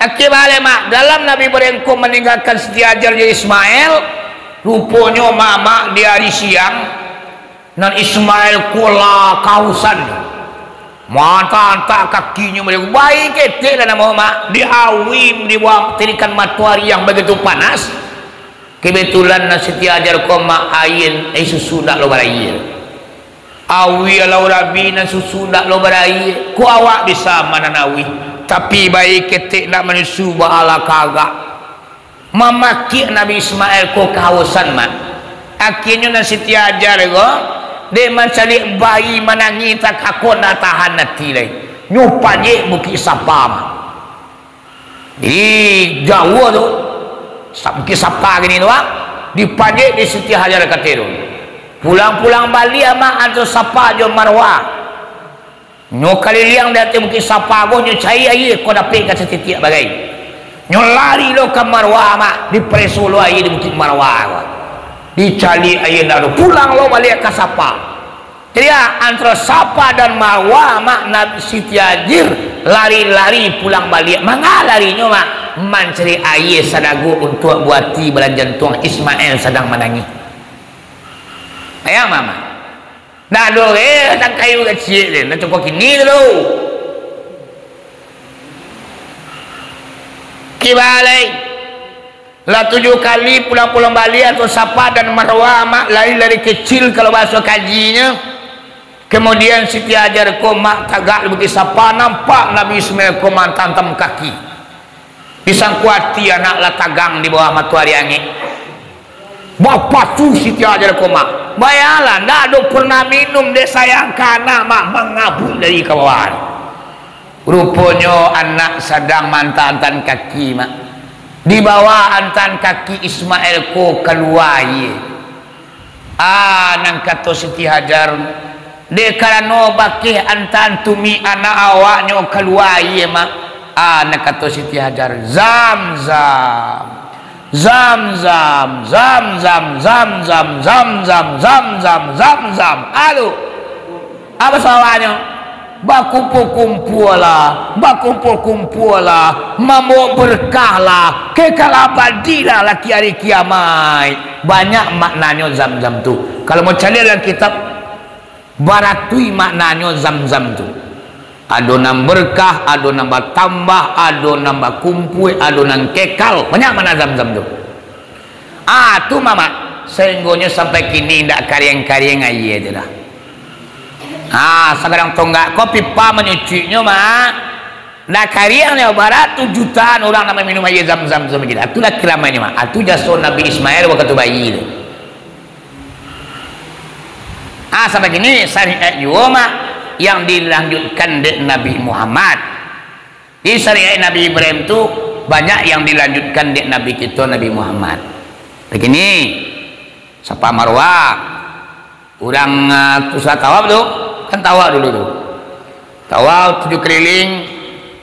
Akibat lemak dalam Nabi Ibrahim ko maninggakan Siti Hajar jo Ismail, ruponyo mamak di ari siang, nan Ismail ko lah kausan. Maanta-anta kakinyo maliek, bayi ketek lah namo mak, di awim, di bawah tarikan matoari yang bagitu panas. Kebetulan nan Siti Hajar ko mak aia, aia susu ndak lo baraia. Awi alau rabi nan susu ndak lo baraia, ko awak bisa mananawi. Tapi bayi ketek ndak manyusu, baalah kagak. Mamakiak Nabi Ismail ko kahausan, mak. Akienyo nan Siti Hajar ko, dek mancaliak bayi manangih takako ndak tahan ati lai. Nyo pajek Bukik Safa, mak. Ih, jauah tu. Sa-, Bukik Safa kini tu, ah. Dipajek dek Siti Hajar kato tu. Pulang-pulang baliak, mak, antaro Safa jo Marwah. Nyo kaliliang di ateh Bukik Safa ko, nyo cari aia, ko dapek ka satitiak bagai. Nyo lari lo ka Marwah, mak. Dipareso lo aia di Bukik Marwah ko. Dicaliak aia ndak ado. Pulang lo baliak ka Safa. Jadi, ah, antaro Safa dan Marwah, mak, Nabi Siti Hajar lari-lari pulang baliak. Manga larinyo, mak? Mancari aia sadago untuak buati balanjantuang, Ismail sadang manangih. Bayang, mak. Ndak ado, eh, batang kayu kacik tu, ndak cukuik kini tu. Ibalai. Lah tujuah kali pulang-pulang baliak tu Safa dan Marwah, Mak, lai dari kecil kalau bahaso kajinyo. Kemudian Siti Hajar ko, Mak, tagak di Bukik Safa, nampak Nabi Ismail ko mantantam kaki. Di sangko ati anak lah tagang di bawah matoari angek. Bapacu Siti Hajar ko, Mak. Bayanglah, ndak ado pernah minum, dek sayang ka anak, Mak, mangabuik dari ka bawah. Ruponyo anak sadang mantan-antan kaki, Mak. Di bawah antan kaki Ismail ko kalua aia. Ah, nan kato Siti Hajar, dek karano bakeh antan tumik anak awaknyo kalua aia, Mak. Ah, nan kato Siti Hajar, "Zam-zam. Zam-zam, zam-zam, zam-zam, zam-zam, zam-zam, zam-zam." Aduh. Apa sawahnyo? Bakumpua-kumpualah, bakumpua-kumpualah, mambawa berkahlah, kekal abadilah laki ari kiamaik. Banyak maknanyo Zam-Zam tu. Kalau mau caliak dalam kitab, baratui maknanyo Zam-Zam tu. Ado nan berkah, ado nan batambah, ado nan bakumpua, ado nan kekal. Banyak makna Zam-Zam tu. Ah, tu, Mamak, sahinggonyo sampai kini indak kariang-kariang aia tu dah. Ah, sagadang tonggak ko pipa manyucuiknyo, Mak. Ndak kariangnyo, bara tu jutaan urang nan maminum aia Zam-Zam tu, Mak. Itulah kiramainnyo, Mak. Ah, tu jaso Nabi Ismail wakatu bayi tu. Ah, sampai kini syariat juo, Mak, yang dilanjutkan dek Nabi Muhammad. Di syariat Nabi Ibrahim tu, banyak yang dilanjutkan dek Nabi kito, Nabi Muhammad. Begini, Safa Marwah, urang, ah, tu sudah tawaf tu, kan tawaf dulu tu. Tawaf tujuh keliling,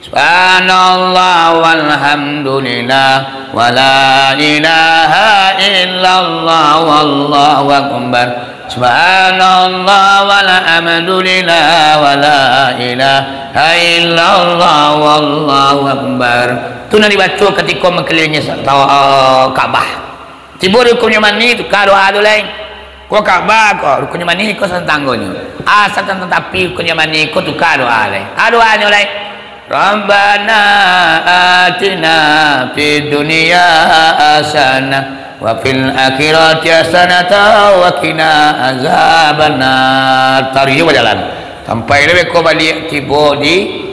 "Subhanallah walhamdulillah, wala ilaha illallah, wallahu akbar." Subhanallah walhamdulillah wala ilaha illallah wallahu akbar. Tu nan dibaco katiko mangkalilingi sa-, tawa-, Ka'bah. Tibo di Rukun Yamani, tuka doa tu lai. Ko Ka'bah ko, Rukun Yamani ko satanggonyo. Asa tantang tapi Rukun Yamani ko tuka doa lai. Ah, doanyo lai. Rabbana atina fid dunya hasanah wa fil akhirati hasanah wa qina azabannar. Taruih jo bajalan. Sampai lai beko baliak tibo di,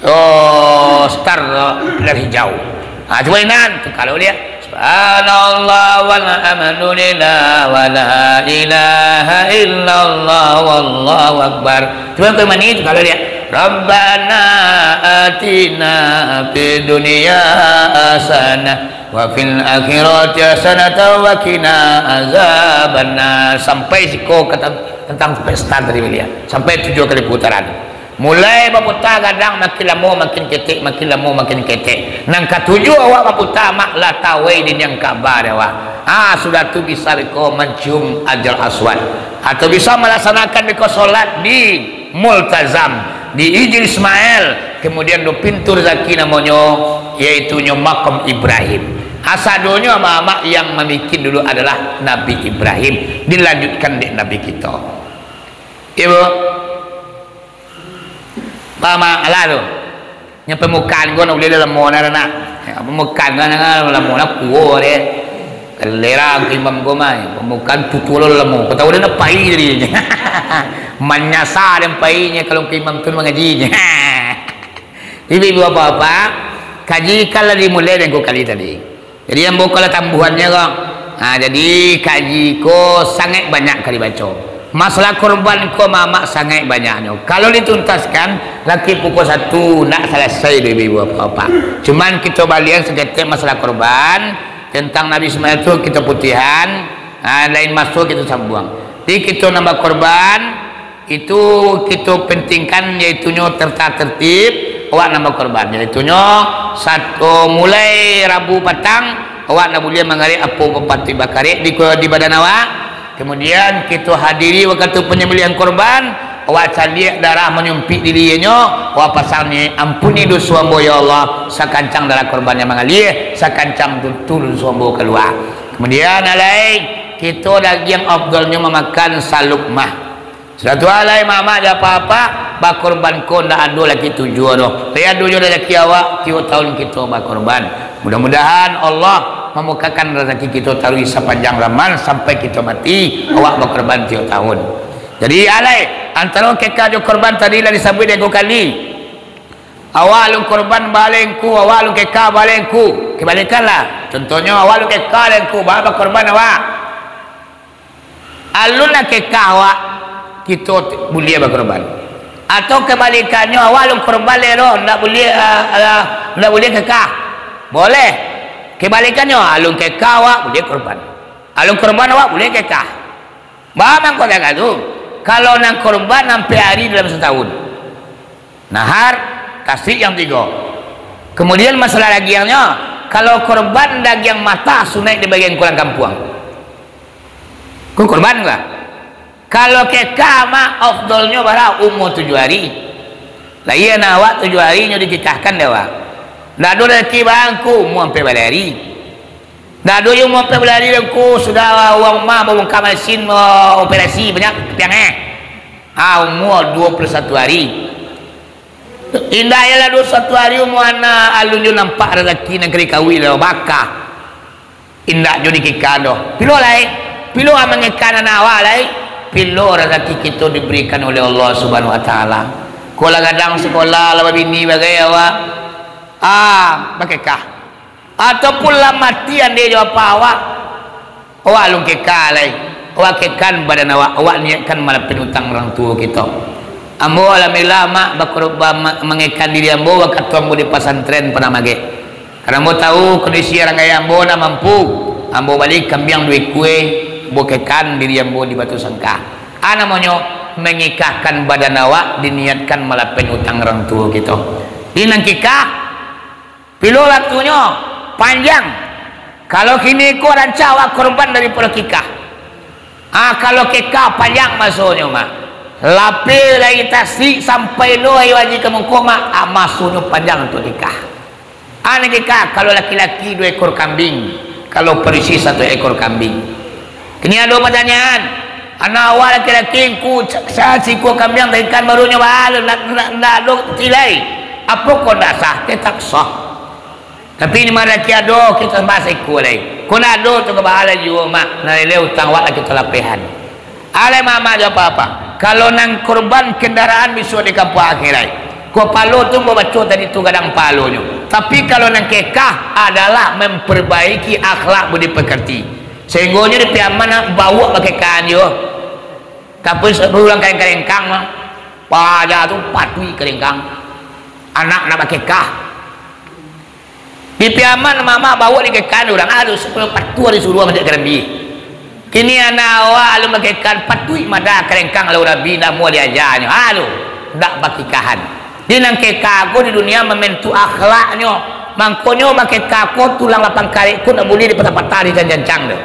oh, Star Pilar Hijau. Ha, cubo inan, tu kalau liek. Subhanallah walhamdulillah wala ilaha illallah wallahu akbar. Cubo Rukun Yamani tu kalau liek. Rabbana atina fid dunya hasanah wa fil akhirati hasanah wa qina azabannar. Sampai siko kata tantang pesta tadi baliak. Sampai tujuah kali putaran. Mulai baputa gadang, makin lamo makin ketek, makin lamo makin ketek. Nan katujuah awak baputa, Mak, lah tawai dinding Ka'bah dek awak. Ah, sudah tu bisa beko mancium Hajar Aswad. Atau bisa malaksanakan beko solat di Multazam, di Hijr Ismail, kemudian do pintu rezeki namonyo, yaitunyo Makam Ibrahim. Asadonyo amak-amak yang mambikin dulu adalah Nabi Ibrahim, dilanjutkan dek Nabi kito. Ibu, Paham, alah tu. Nyo pamukaan ko nak ulih lamo nah, nak. Nyo pamukaan ko nak lamo nah kuo deh. Kalera ko imam ko mah, pamukaan tutuo lo lamo. Ko tahu deh nak pai tadi. Manyasa deh painyo kalau ko imam tu mangaji. Ibu-ibu, bapak-bapak, kaji kan lah dimulai dengko kali tadi. Jadi, ambo ko lah tambuahannyo ko. Ha, jadi, kaji ko sangaik banyak ka dibaco. Masalah korban ko, mamak, sangaik banyaknyo. Kalau dituntaskan, laki pukul satu, ndak salasai doh, ibu-ibu, bapak-bapak. Cuman, kito balian saketek masalah korban, tentang Nabi Ismail tu kito putihan, ha, lain maso kito sambuang. Jadi, kito nan bakorban, itu kito pentingkan, yaitunyo tertib-tertib, awak nan bakorban, yaitunyo satu, mulai Rabu patang, awak ndak buliah mangarek apo pun patuik bakarek di, di badan awak. Kemudian, kito hadiri wakatu penyembelihan korban, awak caliak darah manyumpik diri inyo, awak pasang ni, "Ampuni doso ambo, ya Allah," sakancang darah korban yang mangalia, sakancang tu, tu doso ambo kalua. Kemudian, alai, kito dagiang afdalnyo mamakan salukmah. Sudah tu, alai mamak jo apak-apak, bakorban ko ndak ado laki tujuah doh. Lai ado jo laki awak, tiok taun kito bakorban. Mudah-mudahan Allah mamukakan razaki kito taruih sapanjang zaman sampai kito mati, awak bakorban tiok tahun. Jadi, alai, antaro keka jo korban tadi lah disabuik dek angku kali. Awak alun korban baaleh angku, awak alun keka baaleh angku. Kebalikanlah. Contohnyo, awak alun keka baaleh angku, ba-, bakorban awak. Alun lah keka awak, kito t-, buliah bakorban. Atau kebalikannyo, awak alun korban lai doh, ndak buliah, ah, ah, ndak buliah keka. Boleh. Kebalikannyo, alun keka awak, buliah korban. Alun korban awak, buliah keka. Ba mangko tagak tu, kalau nan korban ampek ari dalam satahun. Nahar, tasik yang tigo. Kemudian masalah dagiangnyo, kalau korban dagiang matah, sunaik dibagian ka urang kampuang. Ko korban ka? Kalau keka mah, afdolnyo bara umua tujuah ari. Lah iyo, nah, awak tujuah ari nyo dikekahkan dek awak. Ndak ado rezeki bangku, umua ampek baleh ari. Ndak ado umua ampek baleh ari, angku, sudah urang rumah babongka masin, eh, operasi, banyak piang, eh. Ah, umua duo puluah satu ari. Indak iyolah duo puluah satu ari umua anak, alun jo nampak razaki nan ka dikawin lo, bakah. Indak jo dikekah doh. Pilo lai, pilo mangekah anak awak lai, pilo razaki kito diberikan oleh Allah Subhanahu Wa Taala. Ko lah gadang sakolah, lah babini bagai awak. Ah, bakekah. Ataupun lah mati andeh jo apak awak, awak alun keka lai, awak kekan badan awak, awak niatkan malapeh utang urang tuo kito. Ambo, alhamdulillah, mak, bakor-, ba-, ma-, mangekan diri ambo wakatu ambo di pasantren Padang Magek. Karano ambo tahu kondisi urang gaya ambo ndak mampu, ambo bali kambiang duo ikua, ambo kekan diri ambo di Batu Sangka. A namonyo mangekahkan badan awak, diniatkan malapeh utang urang tuo kito. Di nan keka, pilo waktunyo, panjang. Kalau kini ko rancak awak korban daripado kekah. Ah, kalau kekah panjang masonyo, mak. Lapeh dari tasik sampai lo ayo haji ka muko, mak. Ah, masonyo panjang untuak kekah. Ah, nan kekah, kalau laki-laki duo ekor kambing, kalau padusi satu ekor kambing. Kini ado patanyaan, anak awak laki-laki, ngku, sa-, sikua kambiang taikan barunyo baa, ndak, ndak, ndak ado kecilai. Apo ko ndak sah? Tetap sah. Tapi ni mah laki ado, kito tambah sikua lai. Ko ndak ado tu ka baa juo, mak. Nan lai utang awak lah kito lapehan. Alai mamak jo apak-apak, kalau nan korban kandaraan bisuak di kampuang akhirat, kapalo tu babaco tadi tu gadang pahalonyo. Tapi kalau nan kekah adalah mamparbaiki akhlak budi pakarti. Sahinggonyo di piaman nak bawok bakekahan juo. Tapi urang kalengkang-kalengkang mah, paja tu patuik kalengkang. Anak nak bakekah. Di piaman mamak bawok dikekahan urang, aduh, supayo patuah disuruah mancak karambia. Kini anak awak alun bakekahan, patuik madah kalengkang lalu rabi, ndak amuah diajanyo. Aduh, ndak bakekahan. Di nan kekah ko di dunia mambentuk akhlaknyo. Mangkonyo bakekah ko tulang lapan karek ko ndak buliah dipatah-patah, dicancang-cancang tu.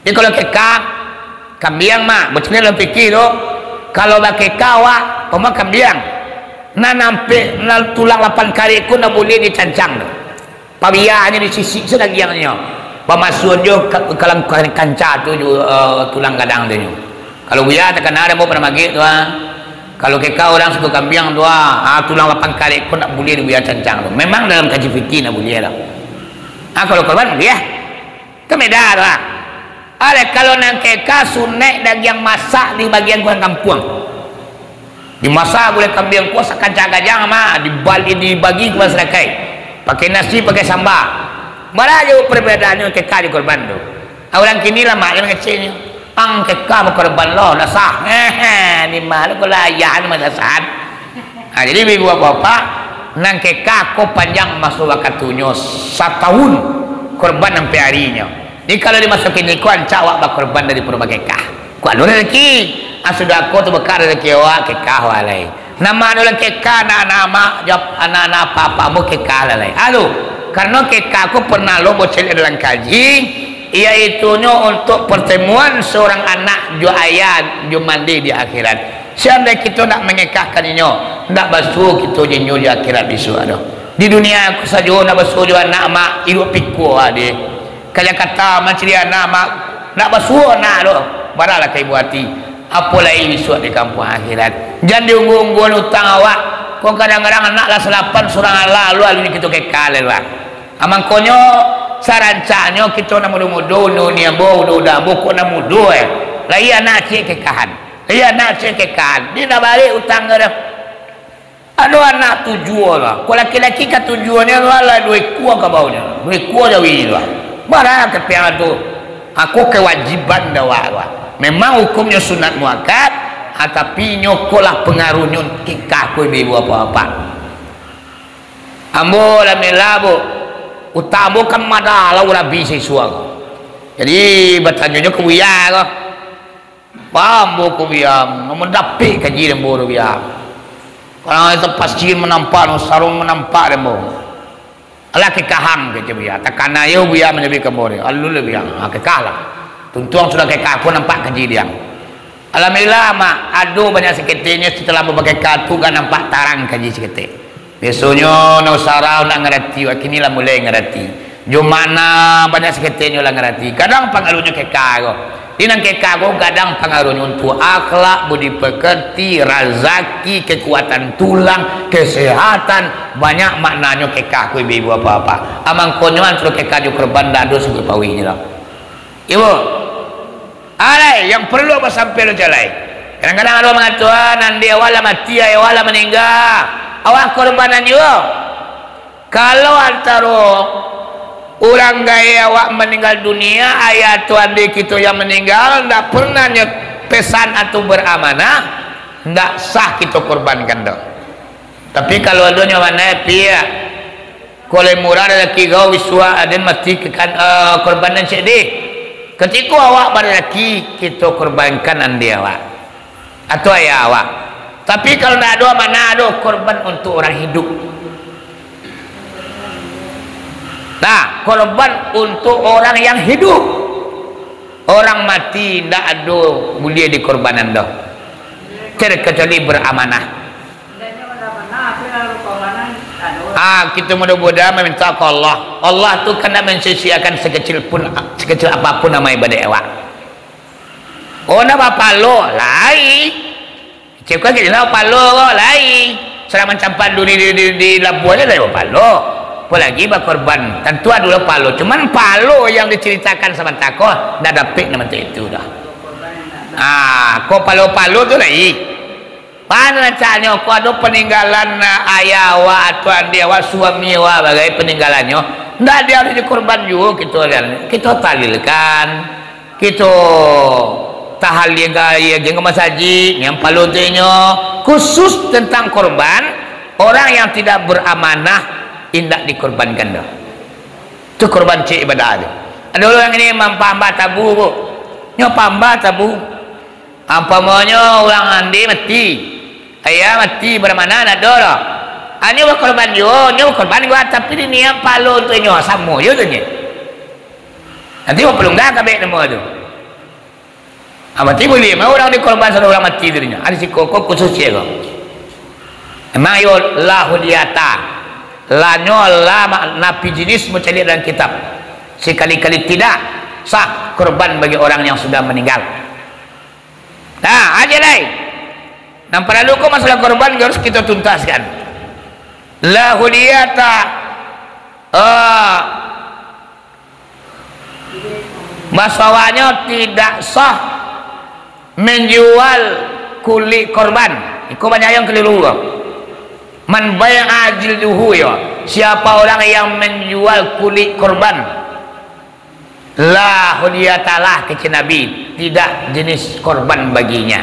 Jadi kalau kekah, kambiang mah, bacaliak dalam fikih tu, kalau bakekah awak, pama kambiang, nan ampek, nan tulang lapan karek ko ndak buliah dicancang tu. Pabiahnyo disisik se dagiangnyo, pamasuan jo ka-, kalang-, kanca tu jo, eh, tulang gadang tu nyo. Kalau buya takana dek ambo Padang Magek tu, ah. Kalau kekah urang sikua kambiang tu, ah, ah, tulang lapan karek ko ndak buliah dibuya cancang tu. Memang dalam kaji fikih ndak buliah lah. Ah, kalau korban buliah. Kan beda tu, ah. Alai, kalau nan kekah sunaik dagiang masak dibagian ka urang kampuang. Dimasak gulai kambiang ko sakancang-kancang mah, dibali, dibagi ka urang sadakaik. Pakai nasi, pakai samba. Bara juo parbedaannyo kekah jo korban tu. Ah, urang kini lamak jo mangeceknyo. Ang kekah bakorban lo, ndak sah. Hehe, ni mah lo kalau ayah ni mah ndak sah. Ha, jadi, ibu-ibu, bapak-bapak, nan kekah ko panjang maso wakatunyo, satahun korban ampek arinyo. Jadi, kalau di maso kini ko, rancak awak bakorban daripado bakekah. Ko ado razaki, ah, sudah ko tu bakal razaki awak, kekah awak lai. Nan ma ado lah kekah, anak-anak amak, jawab, anak-anak apak-apak ambo kekah lah lai. Ado, karano kekah ko pernah lo ambo caliak dalam kaji, yaitunyo untuak partamuan saurang anak jo ayah jo mandeh di akhirat. Seandai kito ndak mangekahkan inyo, ndak basuo kito jo inyo di akhirat bisuak doh. Di dunia ko sajo ndak basuo jo anak, mak, iduik pikua deh. Ka Jakarta mancari anak, mak, ndak basuo anak doh. Baralah ka ibo ati. Apo lai bisuak di kampuang akhirat. Jan diunggu-ungguan utang awak. Ko kadang-kadang anak lah salapan surang alah, lalu alun kito kekah lai, Bang. Mangkonyo, sarancaknyo kito nan mudo-mudo, unu ni ambo, uda-uda ambo, kok nan mudo, eh. Lai anak ciek kekahan. Lai anak ciek kekahan. Di nak balik utang ko dah. Ado anak tujuah lah. Kok laki-laki katujuahnyo lah, lah duo ikua kabaunyo. Duo ikua jawi lah. Bara kepiang tu. Aku kewajiban dek awak lah. Memang hukumnyo sunat muakkad, ah, tapi nyo ko lah pangaruhnyo kekah ko ibu-ibu bapak-bapak. Ambo lah mela, Bu. Utang ambo kan madalau rabi siswa ko. Jadi, batanyonyo ka buya ko. Paham ambo ko buya, namun dapik kaji ambo tu buya. Kalau itu pasir manampak, no, sarung manampak dek ambo. Alah kekahang kecek buya. Takana yo buya manyabuik ka ambo ni. Alun lah buya. Ha, kekah lah. Tuntuang sudah kekah, ko nampak kaji diang. Alhamdulillah, Mak, ado banyak saketeknyo setelah babakai kartu, kan nampak tarang kaji saketek. Biasonyo, nak usah rau nak ngarati, wak kini lah mulai ngarati. Jo makna banyak saketeknyo lah ngarati. Kadang pangaruhnyo kekah ko. Di nan kekah ko, kadang pangaruhnyo untuak akhlak, budi pekerti, razaki, kekuatan tulang, kesehatan. Banyak maknanyo kekah ko, ibu-ibu, bapak-bapak. Amangkonyo antaro kekah jo korban, ndak ado sukuik pauiknyo doh. Ibu, alai, yang paralu basampai lo jalai. Kadang-kadang ado mangatokan, "Ah, nan di awak lah mati, ayah awak lah maningga. Awak korbanan juo." Kalau antaro urang gaek awak maninggal dunia, ayah atau ande kito yang maninggal, ndak pernah nyo pesan atau beramanah, ndak sah kito korbankan doh. Tapi kalau adonyo amanah, piak. Kok lai murah razaki kau, bisuak aden mati kekan, eh, korban nan ciek deh. Katiko awak barazaki, kito korbankan ande awak. Atau ayah awak. Tapi kalau ndak ado amanah, ado korban untuk orang hidup. Nah, korban untuk orang yang hidup. Orang mati ndak ado buliah dikorbanan doh. Terkecuali beramanah. Ah, kito mudah-mudahan maminta ka Allah. Allah tu kan ndak mensia-siakan sekecil pun, sekecil apapun amal ibadat awak. Oh, ndak bapalo, lai. Cek kau kira palo ko, lai. Sadang mancampak duri di, di, di labuah aja lai bapalo. Apolagi bakorban. Tantu ado lah palo. Cuman palo yang diceritakan samantang ko, ndak dapek nan macam itu doh. Ah, ko palo-palo tu lai. Pan rancaknyo, kok ado paninggalan, ah, ayah awak, atau andi awak, suami awak, bagai paninggalannyo, ndak dia harus dikorban juo kito, kito tahlilkan, kito tahlil ka, iyo, ka masajik, nan palo untuaknyo, khusus tentang korban, orang yang tidak beramanah, indak dikorbankan doh. Tu korban ciek ibadah tu. Ado urang ini mampambah tabu, Bu. Nyo pambah tabu. Umpamonyo urang andi mati, ayah mati, baramanah ndak ado doh. Anyo bakorban juo, nyo bakorban juo, tapi di niat palo untuak inyo, samo juo tu nyo. Nanti bapalungga kabek namo tu. Ah, mati buliah mah urang dikorban sadonyo urang mati tu nyo. Ado siko ko khusus ciek ko. Emang iyo la hudiata. Lanyo la ma-, nafi jinis, mucaliak dalam kitab. Sekali-kali tidak sah korban bagi orang yang sudah meninggal. Nah, aja lai. Nan paralu ko masalah korban harus kito tuntaskan. La hudiata, eh, baso awaknyo tidak sah manjual kulik korban. Iko banyak yang keliru ko. Man bai'a jilduhu yo. Siapa orang yang menjual kulik korban, la hudiyatalah, kecek Nabi, tidak jenis korban baginya.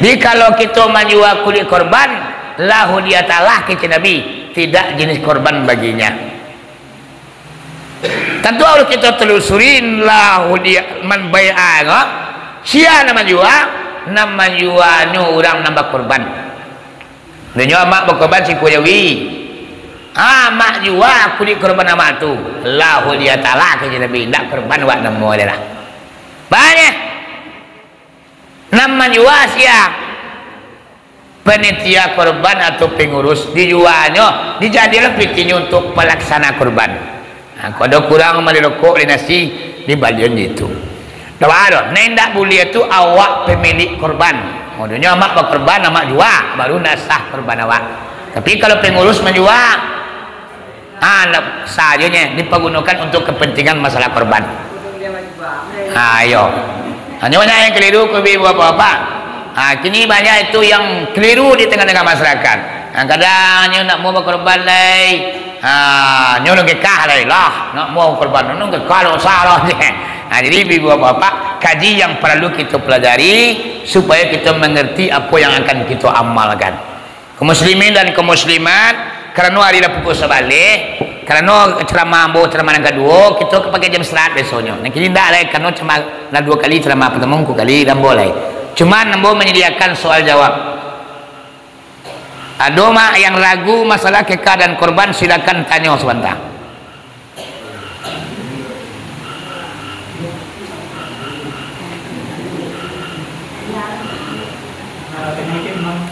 Jadi, kalau kito manjua kulik korban, la hudiyatalah, kecek Nabi, tidak jenis korban baginya. Tantu harus kito telusuri, la hudiya-, man bai'a ko, sia nan manjua, nan manjuanyo urang nan bakorban. Dinyo amak bakorban siko jawi. Ah, amak jua kulik korban amak tu. La hudiyatalah, kecek Nabi, indak korban wak namo dia lah. Banyak. Nan manjua sia? Panitia korban atau pengurus. Dijuanyo, dijadian pitinyo untuk palaksana korban. Nah, kok ado kurang mali rokok, mali nasi, dibalian itu. Ndak baa doh, nan indak buliah tu awak pemilik korban. Modonyo amak bakorban, amak jua, baru ndak sah korban awak. Tapi kalau pengurus manjua, Ah, ndak sah jo nyo dipagunokan untuk kapantingan masalah korban. Ah, iyo. Hanyo banyak yang keliru, ko ibu bapak-bapak. Ah, kini banyak itu yang keliru di tengah-tengah masyarakat. Ah, kadang nyo ndak mau bakorban lai. Ah, nyo nungkekah lai lah. Ndak mau korban, nungkekah lo sah lah. Ah, jadi ibu bapak-bapak, kaji yang perlu kita pelajari supaya kita mengerti apa yang akan kita amalkan. Kaum muslimin dan kaum muslimat, karano ari lah pukul sabaleh, karano ceramah ambo, ceramah nan kaduo, kito ka pakai jam istirahat besoknyo. Nan kini ndak lai, karano ceramah lah duo kali ceramah, partamo ngku kali, ambo lai. Cuman ambo manyadiakan soal jawab. Ado mak yang ragu masalah kekah dan korban, silakan tanyo sabanta.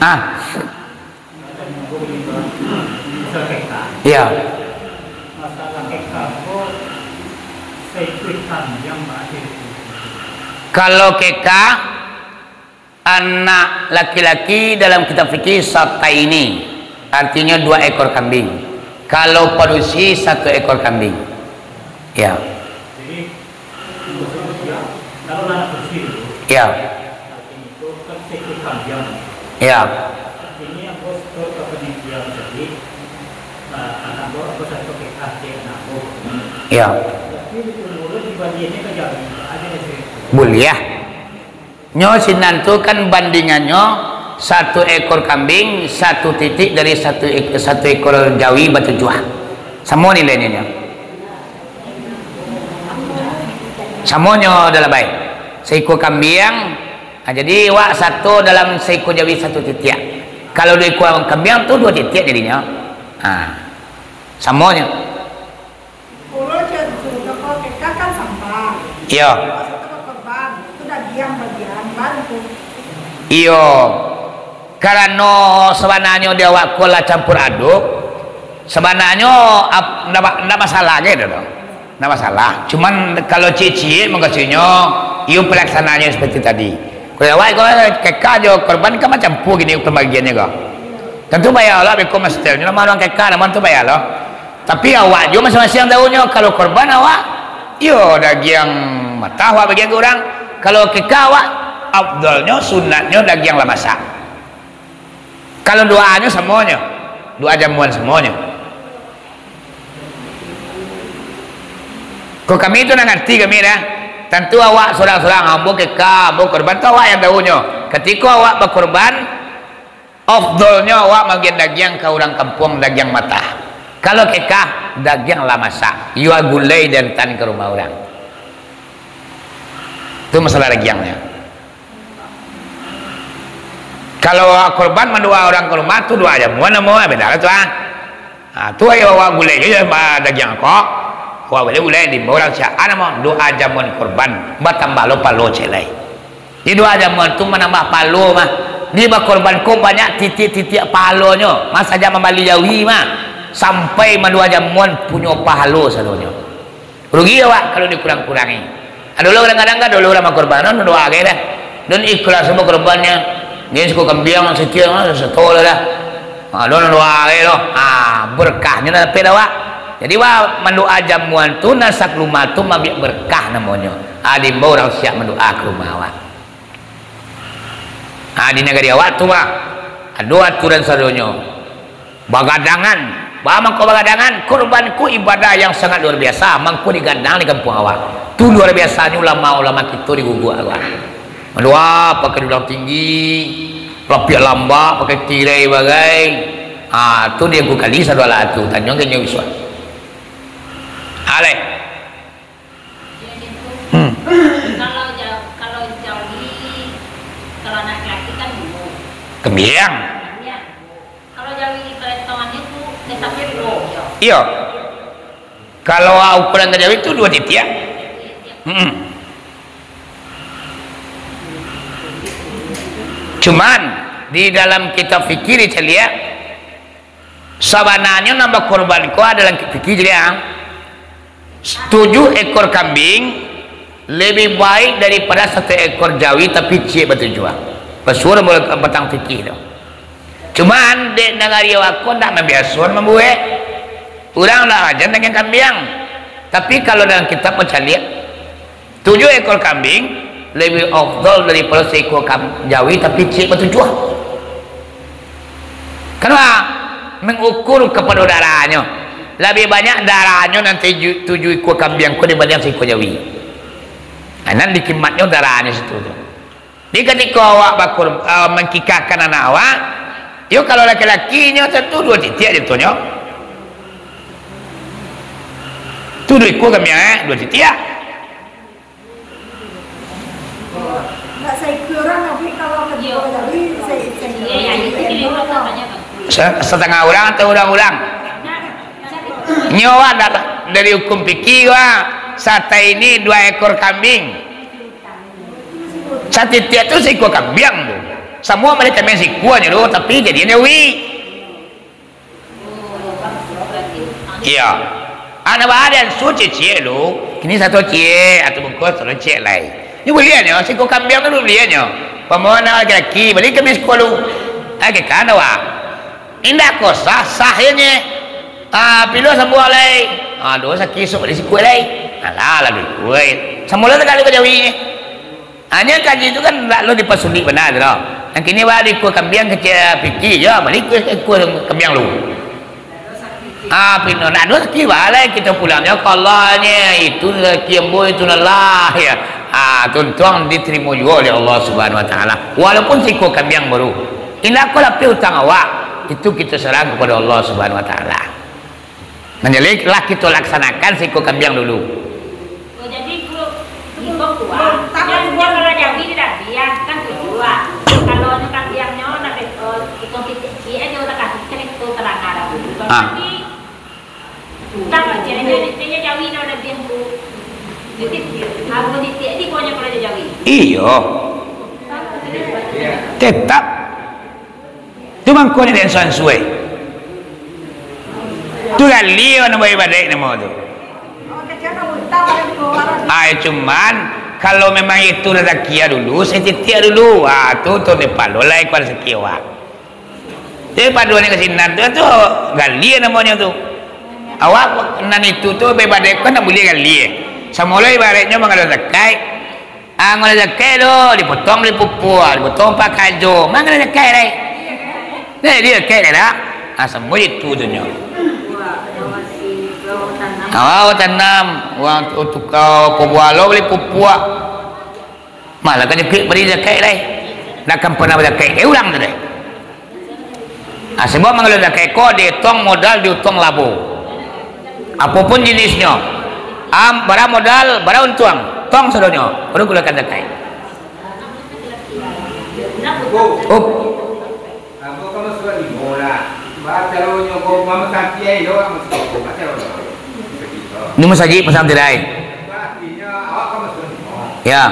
Ah. Iya. Kalau kekah, anak laki-laki dalam kitab fikih sataini, artinyo dua ekor kambing. Kalau padusi, satu ekor kambing. Ya. Ya. Ya. Ya. Buliah. Nyo sinan tu kan bandingannyo, satu ekor kambing, satu titik dari satu ek-, satu ekor jawi batujuah. Samo nilainyo nyo. Samonyo dah labai. Saikua kambiang, ah, jadi awak sato dalam saikua jawi satu titiak. Kalau duo ikua kambiang tu duo titiak jadinyo. Ah, samonyo. Pulo cek tu, toko kekah kan sampah. Iyo. Pas itu korban, itu dagiang bagian baru tu. Iyo. Karano sabananyo di awak ko lah campur aduk, sabananyo ap-, ndak ma-, ndak masalah aja itu tu. Ndak masalah. Cuman kalau ciek-ciek mukasuiknyo, iyo palaksanaannyo seperti tadi. Kalau awak ko kekah jo korban kan macam pu gini pambagiannyo ko. Tantu bayar lah beko master. Nyo nama urang kekah, nama tu bayar lah. Tapi awak juo masiang-masiang taunyo, kalau korban awak, iyo dagiang matah awak bagian ka urang. Kalau kekah awak, afdolnyo, sunatnyo dagiang lah masak. Kalau doanyo samonyo, doa jamuan samonyo. Ko kami tu nan ngarti kami dah. Tantu awak surang-surang, ambo kekah, ambo korban, tu awak yang taunyo. Katiko awak bakorban, afdolnyo awak magian dagiang ka urang kampuang, dagiang matah. Kalau kekah, dagiang lah masak, iyo gulai diantaan ka rumah urang. Tu masalah dagiangnyo. Kalau korban mandoa urang ka rumah, tu doa jamuan namo, beda lah tu ah. Ha, tu ayo awak gulai je ba dagiang ko. Awak bali gulai di urang siap, ah, namo doa jamuan korban, batambah lo palo ciek lai. Di doa jamuan tu manambah palo mah. Di bakorban ko banyak titiak-titiak palonyo, masa ja mambali jawi mah. Sampai mandoa jamuan punyo pahalo sadonyo. Rugi awak kalau dikurang-kurangi. Ado lo kadang-kadang kan, ado lo urang bakorban, don doa agai dah. Don ikhlas bakorbannyo. Nyo suko kambiang, sitiang, sato lah dah. Ha, don doa agai lo. Ha, berkahnyo dah dapek dah awak. Jadi, wah, mandoa jamuan tu, nan sakalumah tu mambiak berkah namonyo. Ha, diimbau urang siap mandoa ka rumah awak. Ha, di nagari awak tu mah, ado aturan sadonyo. Bagadangan. Ba mangko bagadangan, kurban ko ibadah yang sangat luar biasa, mangko digadang di kampuang awak. Tu luar biasanyo ulama-ulama kito di Guguak awak. Mandoa pakai dulang tinggi, lapiak lambak, pakai tirai bagai. Ha, tu di Angku Kali sadolah tu, tanyo ka inyo bisuak. Alai. Hmm. Kalau ja-, kalau jawi, kalau anak laki kan duo. Kambiang. Kambiang duo. Kalau jawi di palentongan itu tetapnya duo, yo. Iyo. Kalau ukuran ka jawi itu duo titiak. Hmm. Cuman, di dalam kitab fikih dicaliak, sabananyo nan bakorban ko adalah fikih jadi, ah. Tujuh ekor kambing lebih baik daripada satu ekor jawi tapi ciek batujuah. Basuo batang fikih tu. Cuman, dek nagari awak ko ndak mambiasoan mambuek. Urang lah rajan daging kambiang. Tapi kalau dalam kitab Mucaliak, tujuah ekor kambing lebih afdal daripado saikua kam-, jawi, tapi ciek batujuah. Karano mengukur kapado darahnyo. Labiah banyak darahnyo nan tujuah, tujuah ikua kambiang ko dibandiang saikua jawi. Nah, nan dikimatnyo darahnyo situ tu. Jadi, katiko awak bakur-, eh, mangkikahkan anak awak, yo, kalau laki-laki nyo tantu duo titiak jatuahnyo. Tu duo ikua kambiang, eh, duo titiak. Nak saikua urang, tapi kalau ka duo kali, sa-, sa-, Sa-, satangah urang atau urang-urang? Nyo, wak, da-, dari hukum fikih, wak, satahini duo ekor kambing. Satitiak tu saikua kambiang tu. Samua bali kambiang saikuanyo tu, tapi jadian jawi. Iyo. Anak badan su ciek-ciek lu, kini sato ciek, atau bungkuih sato ciek lai. Nyo buliahnyo, saikua kambiang tu buliahnyo. Pamohon anak laki-laki, bali kambiang saikua lu. Ai, ke kan, wak. Indak ko sah, sah yo nye. Ah, pilo sambuah lai. Ah, duo saki isuak bali saikua lai. Alah, lalu ikuik. Sambuah lai sakali ka jawi nye. Hanyo kaji tu kan ndak lo dipasulik bana tu doh. Nan kini baa di ikua kambiang kecek piki jo, bali ikua, ikua kambiang lu. Ah, pino ndak ado saki baa lai kito pulang nyo ka Allah nye, itu rezeki ambo, itu nan lah, ya. Ah, tuntuang diterimo juo oleh Allah Subhanahu Wa Taala. Walaupun saikua kambiang baru. Indak ko lapeh utang awak, itu kito sarahkan kapado Allah Subhanahu Wa Taala. Manjadi lah kito laksanakan saikua kambiang dulu. Oh, jadi, kalau jawi di dabiah, kan tujuah. Kalau nyo kambiangnyo, nak betul, iko titik ciek aja, tak kasih cerita terang. Ah. Jadi, tak, jadi, jadi, jadi jawi dah dabiah tu. Jadi, aku titik di bawahnya kalau jawi. Iyo. Tetap. Tu mangko ni den sansuai. Tu gali nan baibadaik namo tu. Ai, cuman, kalau memang itu rezeki dulu, satitiak dulu. Ah, tu, tu dipalo lai kau rezeki awak. Tapi pado ni ka sinan tu, tu gali namonyo tu. Awak nan itu tu baibadaik kan ndak buliah gali. Samo lo ibaratnyo mangalo zakat. Ah, ngalo zakat tu, dipotong bali pupuak, dipotong pakajo, mangalo zakat lai. Nah, jadi zakat lai dak? Ah, samo itu tu nyo. Awak tanam, urang tu tukar pabuah lo bali pupuak. Malah kan jepik bali zakat lai. Dak kan pernah bazakat, eh, urang tu deh. Ah, sabab mangalo zakat ko dietong modal, dietong labo. Apo pun jenisnyo. Am, bara modal, bara untuang, tong sadonyo, baru kaluakan zakat. Up. Di musajik pasang tirai. Ya.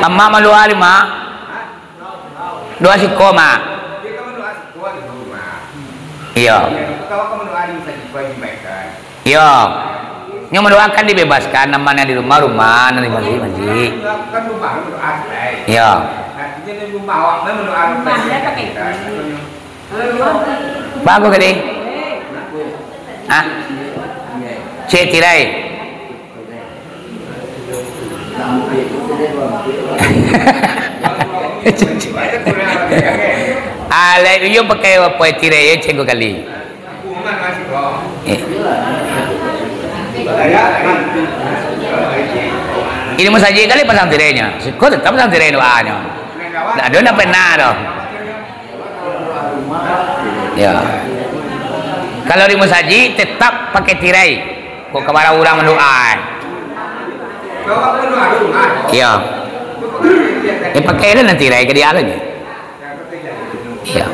Amak maluah lima. Doa siko, Mak. Iyo. Iyo. Nyo mandoakan dibebaskan, nan ma nan di rumah, rumah, nan di masjid, masjid. Iyo. Bagus tadi. Hah? Cek tirai. Alai, iyo pakai apo tirai, iyo, cengko kali. Eh. Di musajik kali pasang tirainyo. Siko tetap pasang tirai doanyo. Ndak ado nan pernah doh. Ya. Kalau di musajik tetap pakai tirai. Kok ka bara urang mandoa, eh. Ya. Eh, pakai lah nan tirai ka dia lah ni. Ya.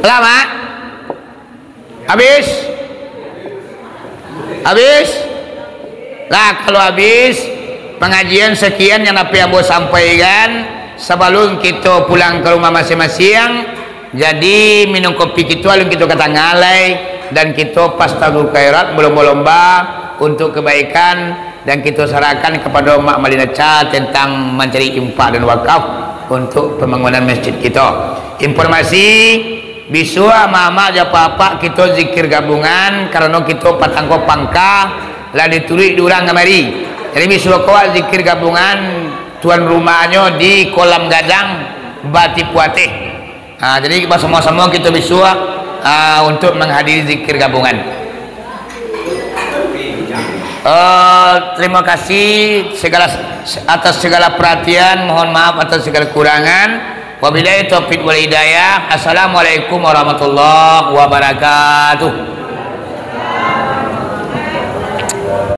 Lah, Mak. Habis? Habis? Lah, kalau habis, pangajian sakian yang dapat ambo sampaikan. Sabalun kito pulang ka rumah masing-masing, jadi minum kopi kito, alun kito ka tangah lai, dan kito fastabiqul khairat, balomba-lomba untuk kebaikan, Dan kito sarahkan kapado Mak Malinaca tentang mancari infak dan wakaf untuk pambangunan masjid kito. Informasi, bisuak amak-amak jo apak-apak kito zikir gabungan, karano kito patang ko pangka lah dituruik di urang kamari. Jadi bisuak ko zikir gabungan tuan rumahnyo di Kolam Gadang, Batipuateh. Ha, jadi basamo-samo kito bisuak, ha, untuk manghadiri zikir gabungan. Eh, terima kasih segala, atas segala perhatian, mohon maaf atas segala kekurangan. Wabillahi taufiq wal hidayah. Assalamualaikum warahmatullahi wabarakatuh.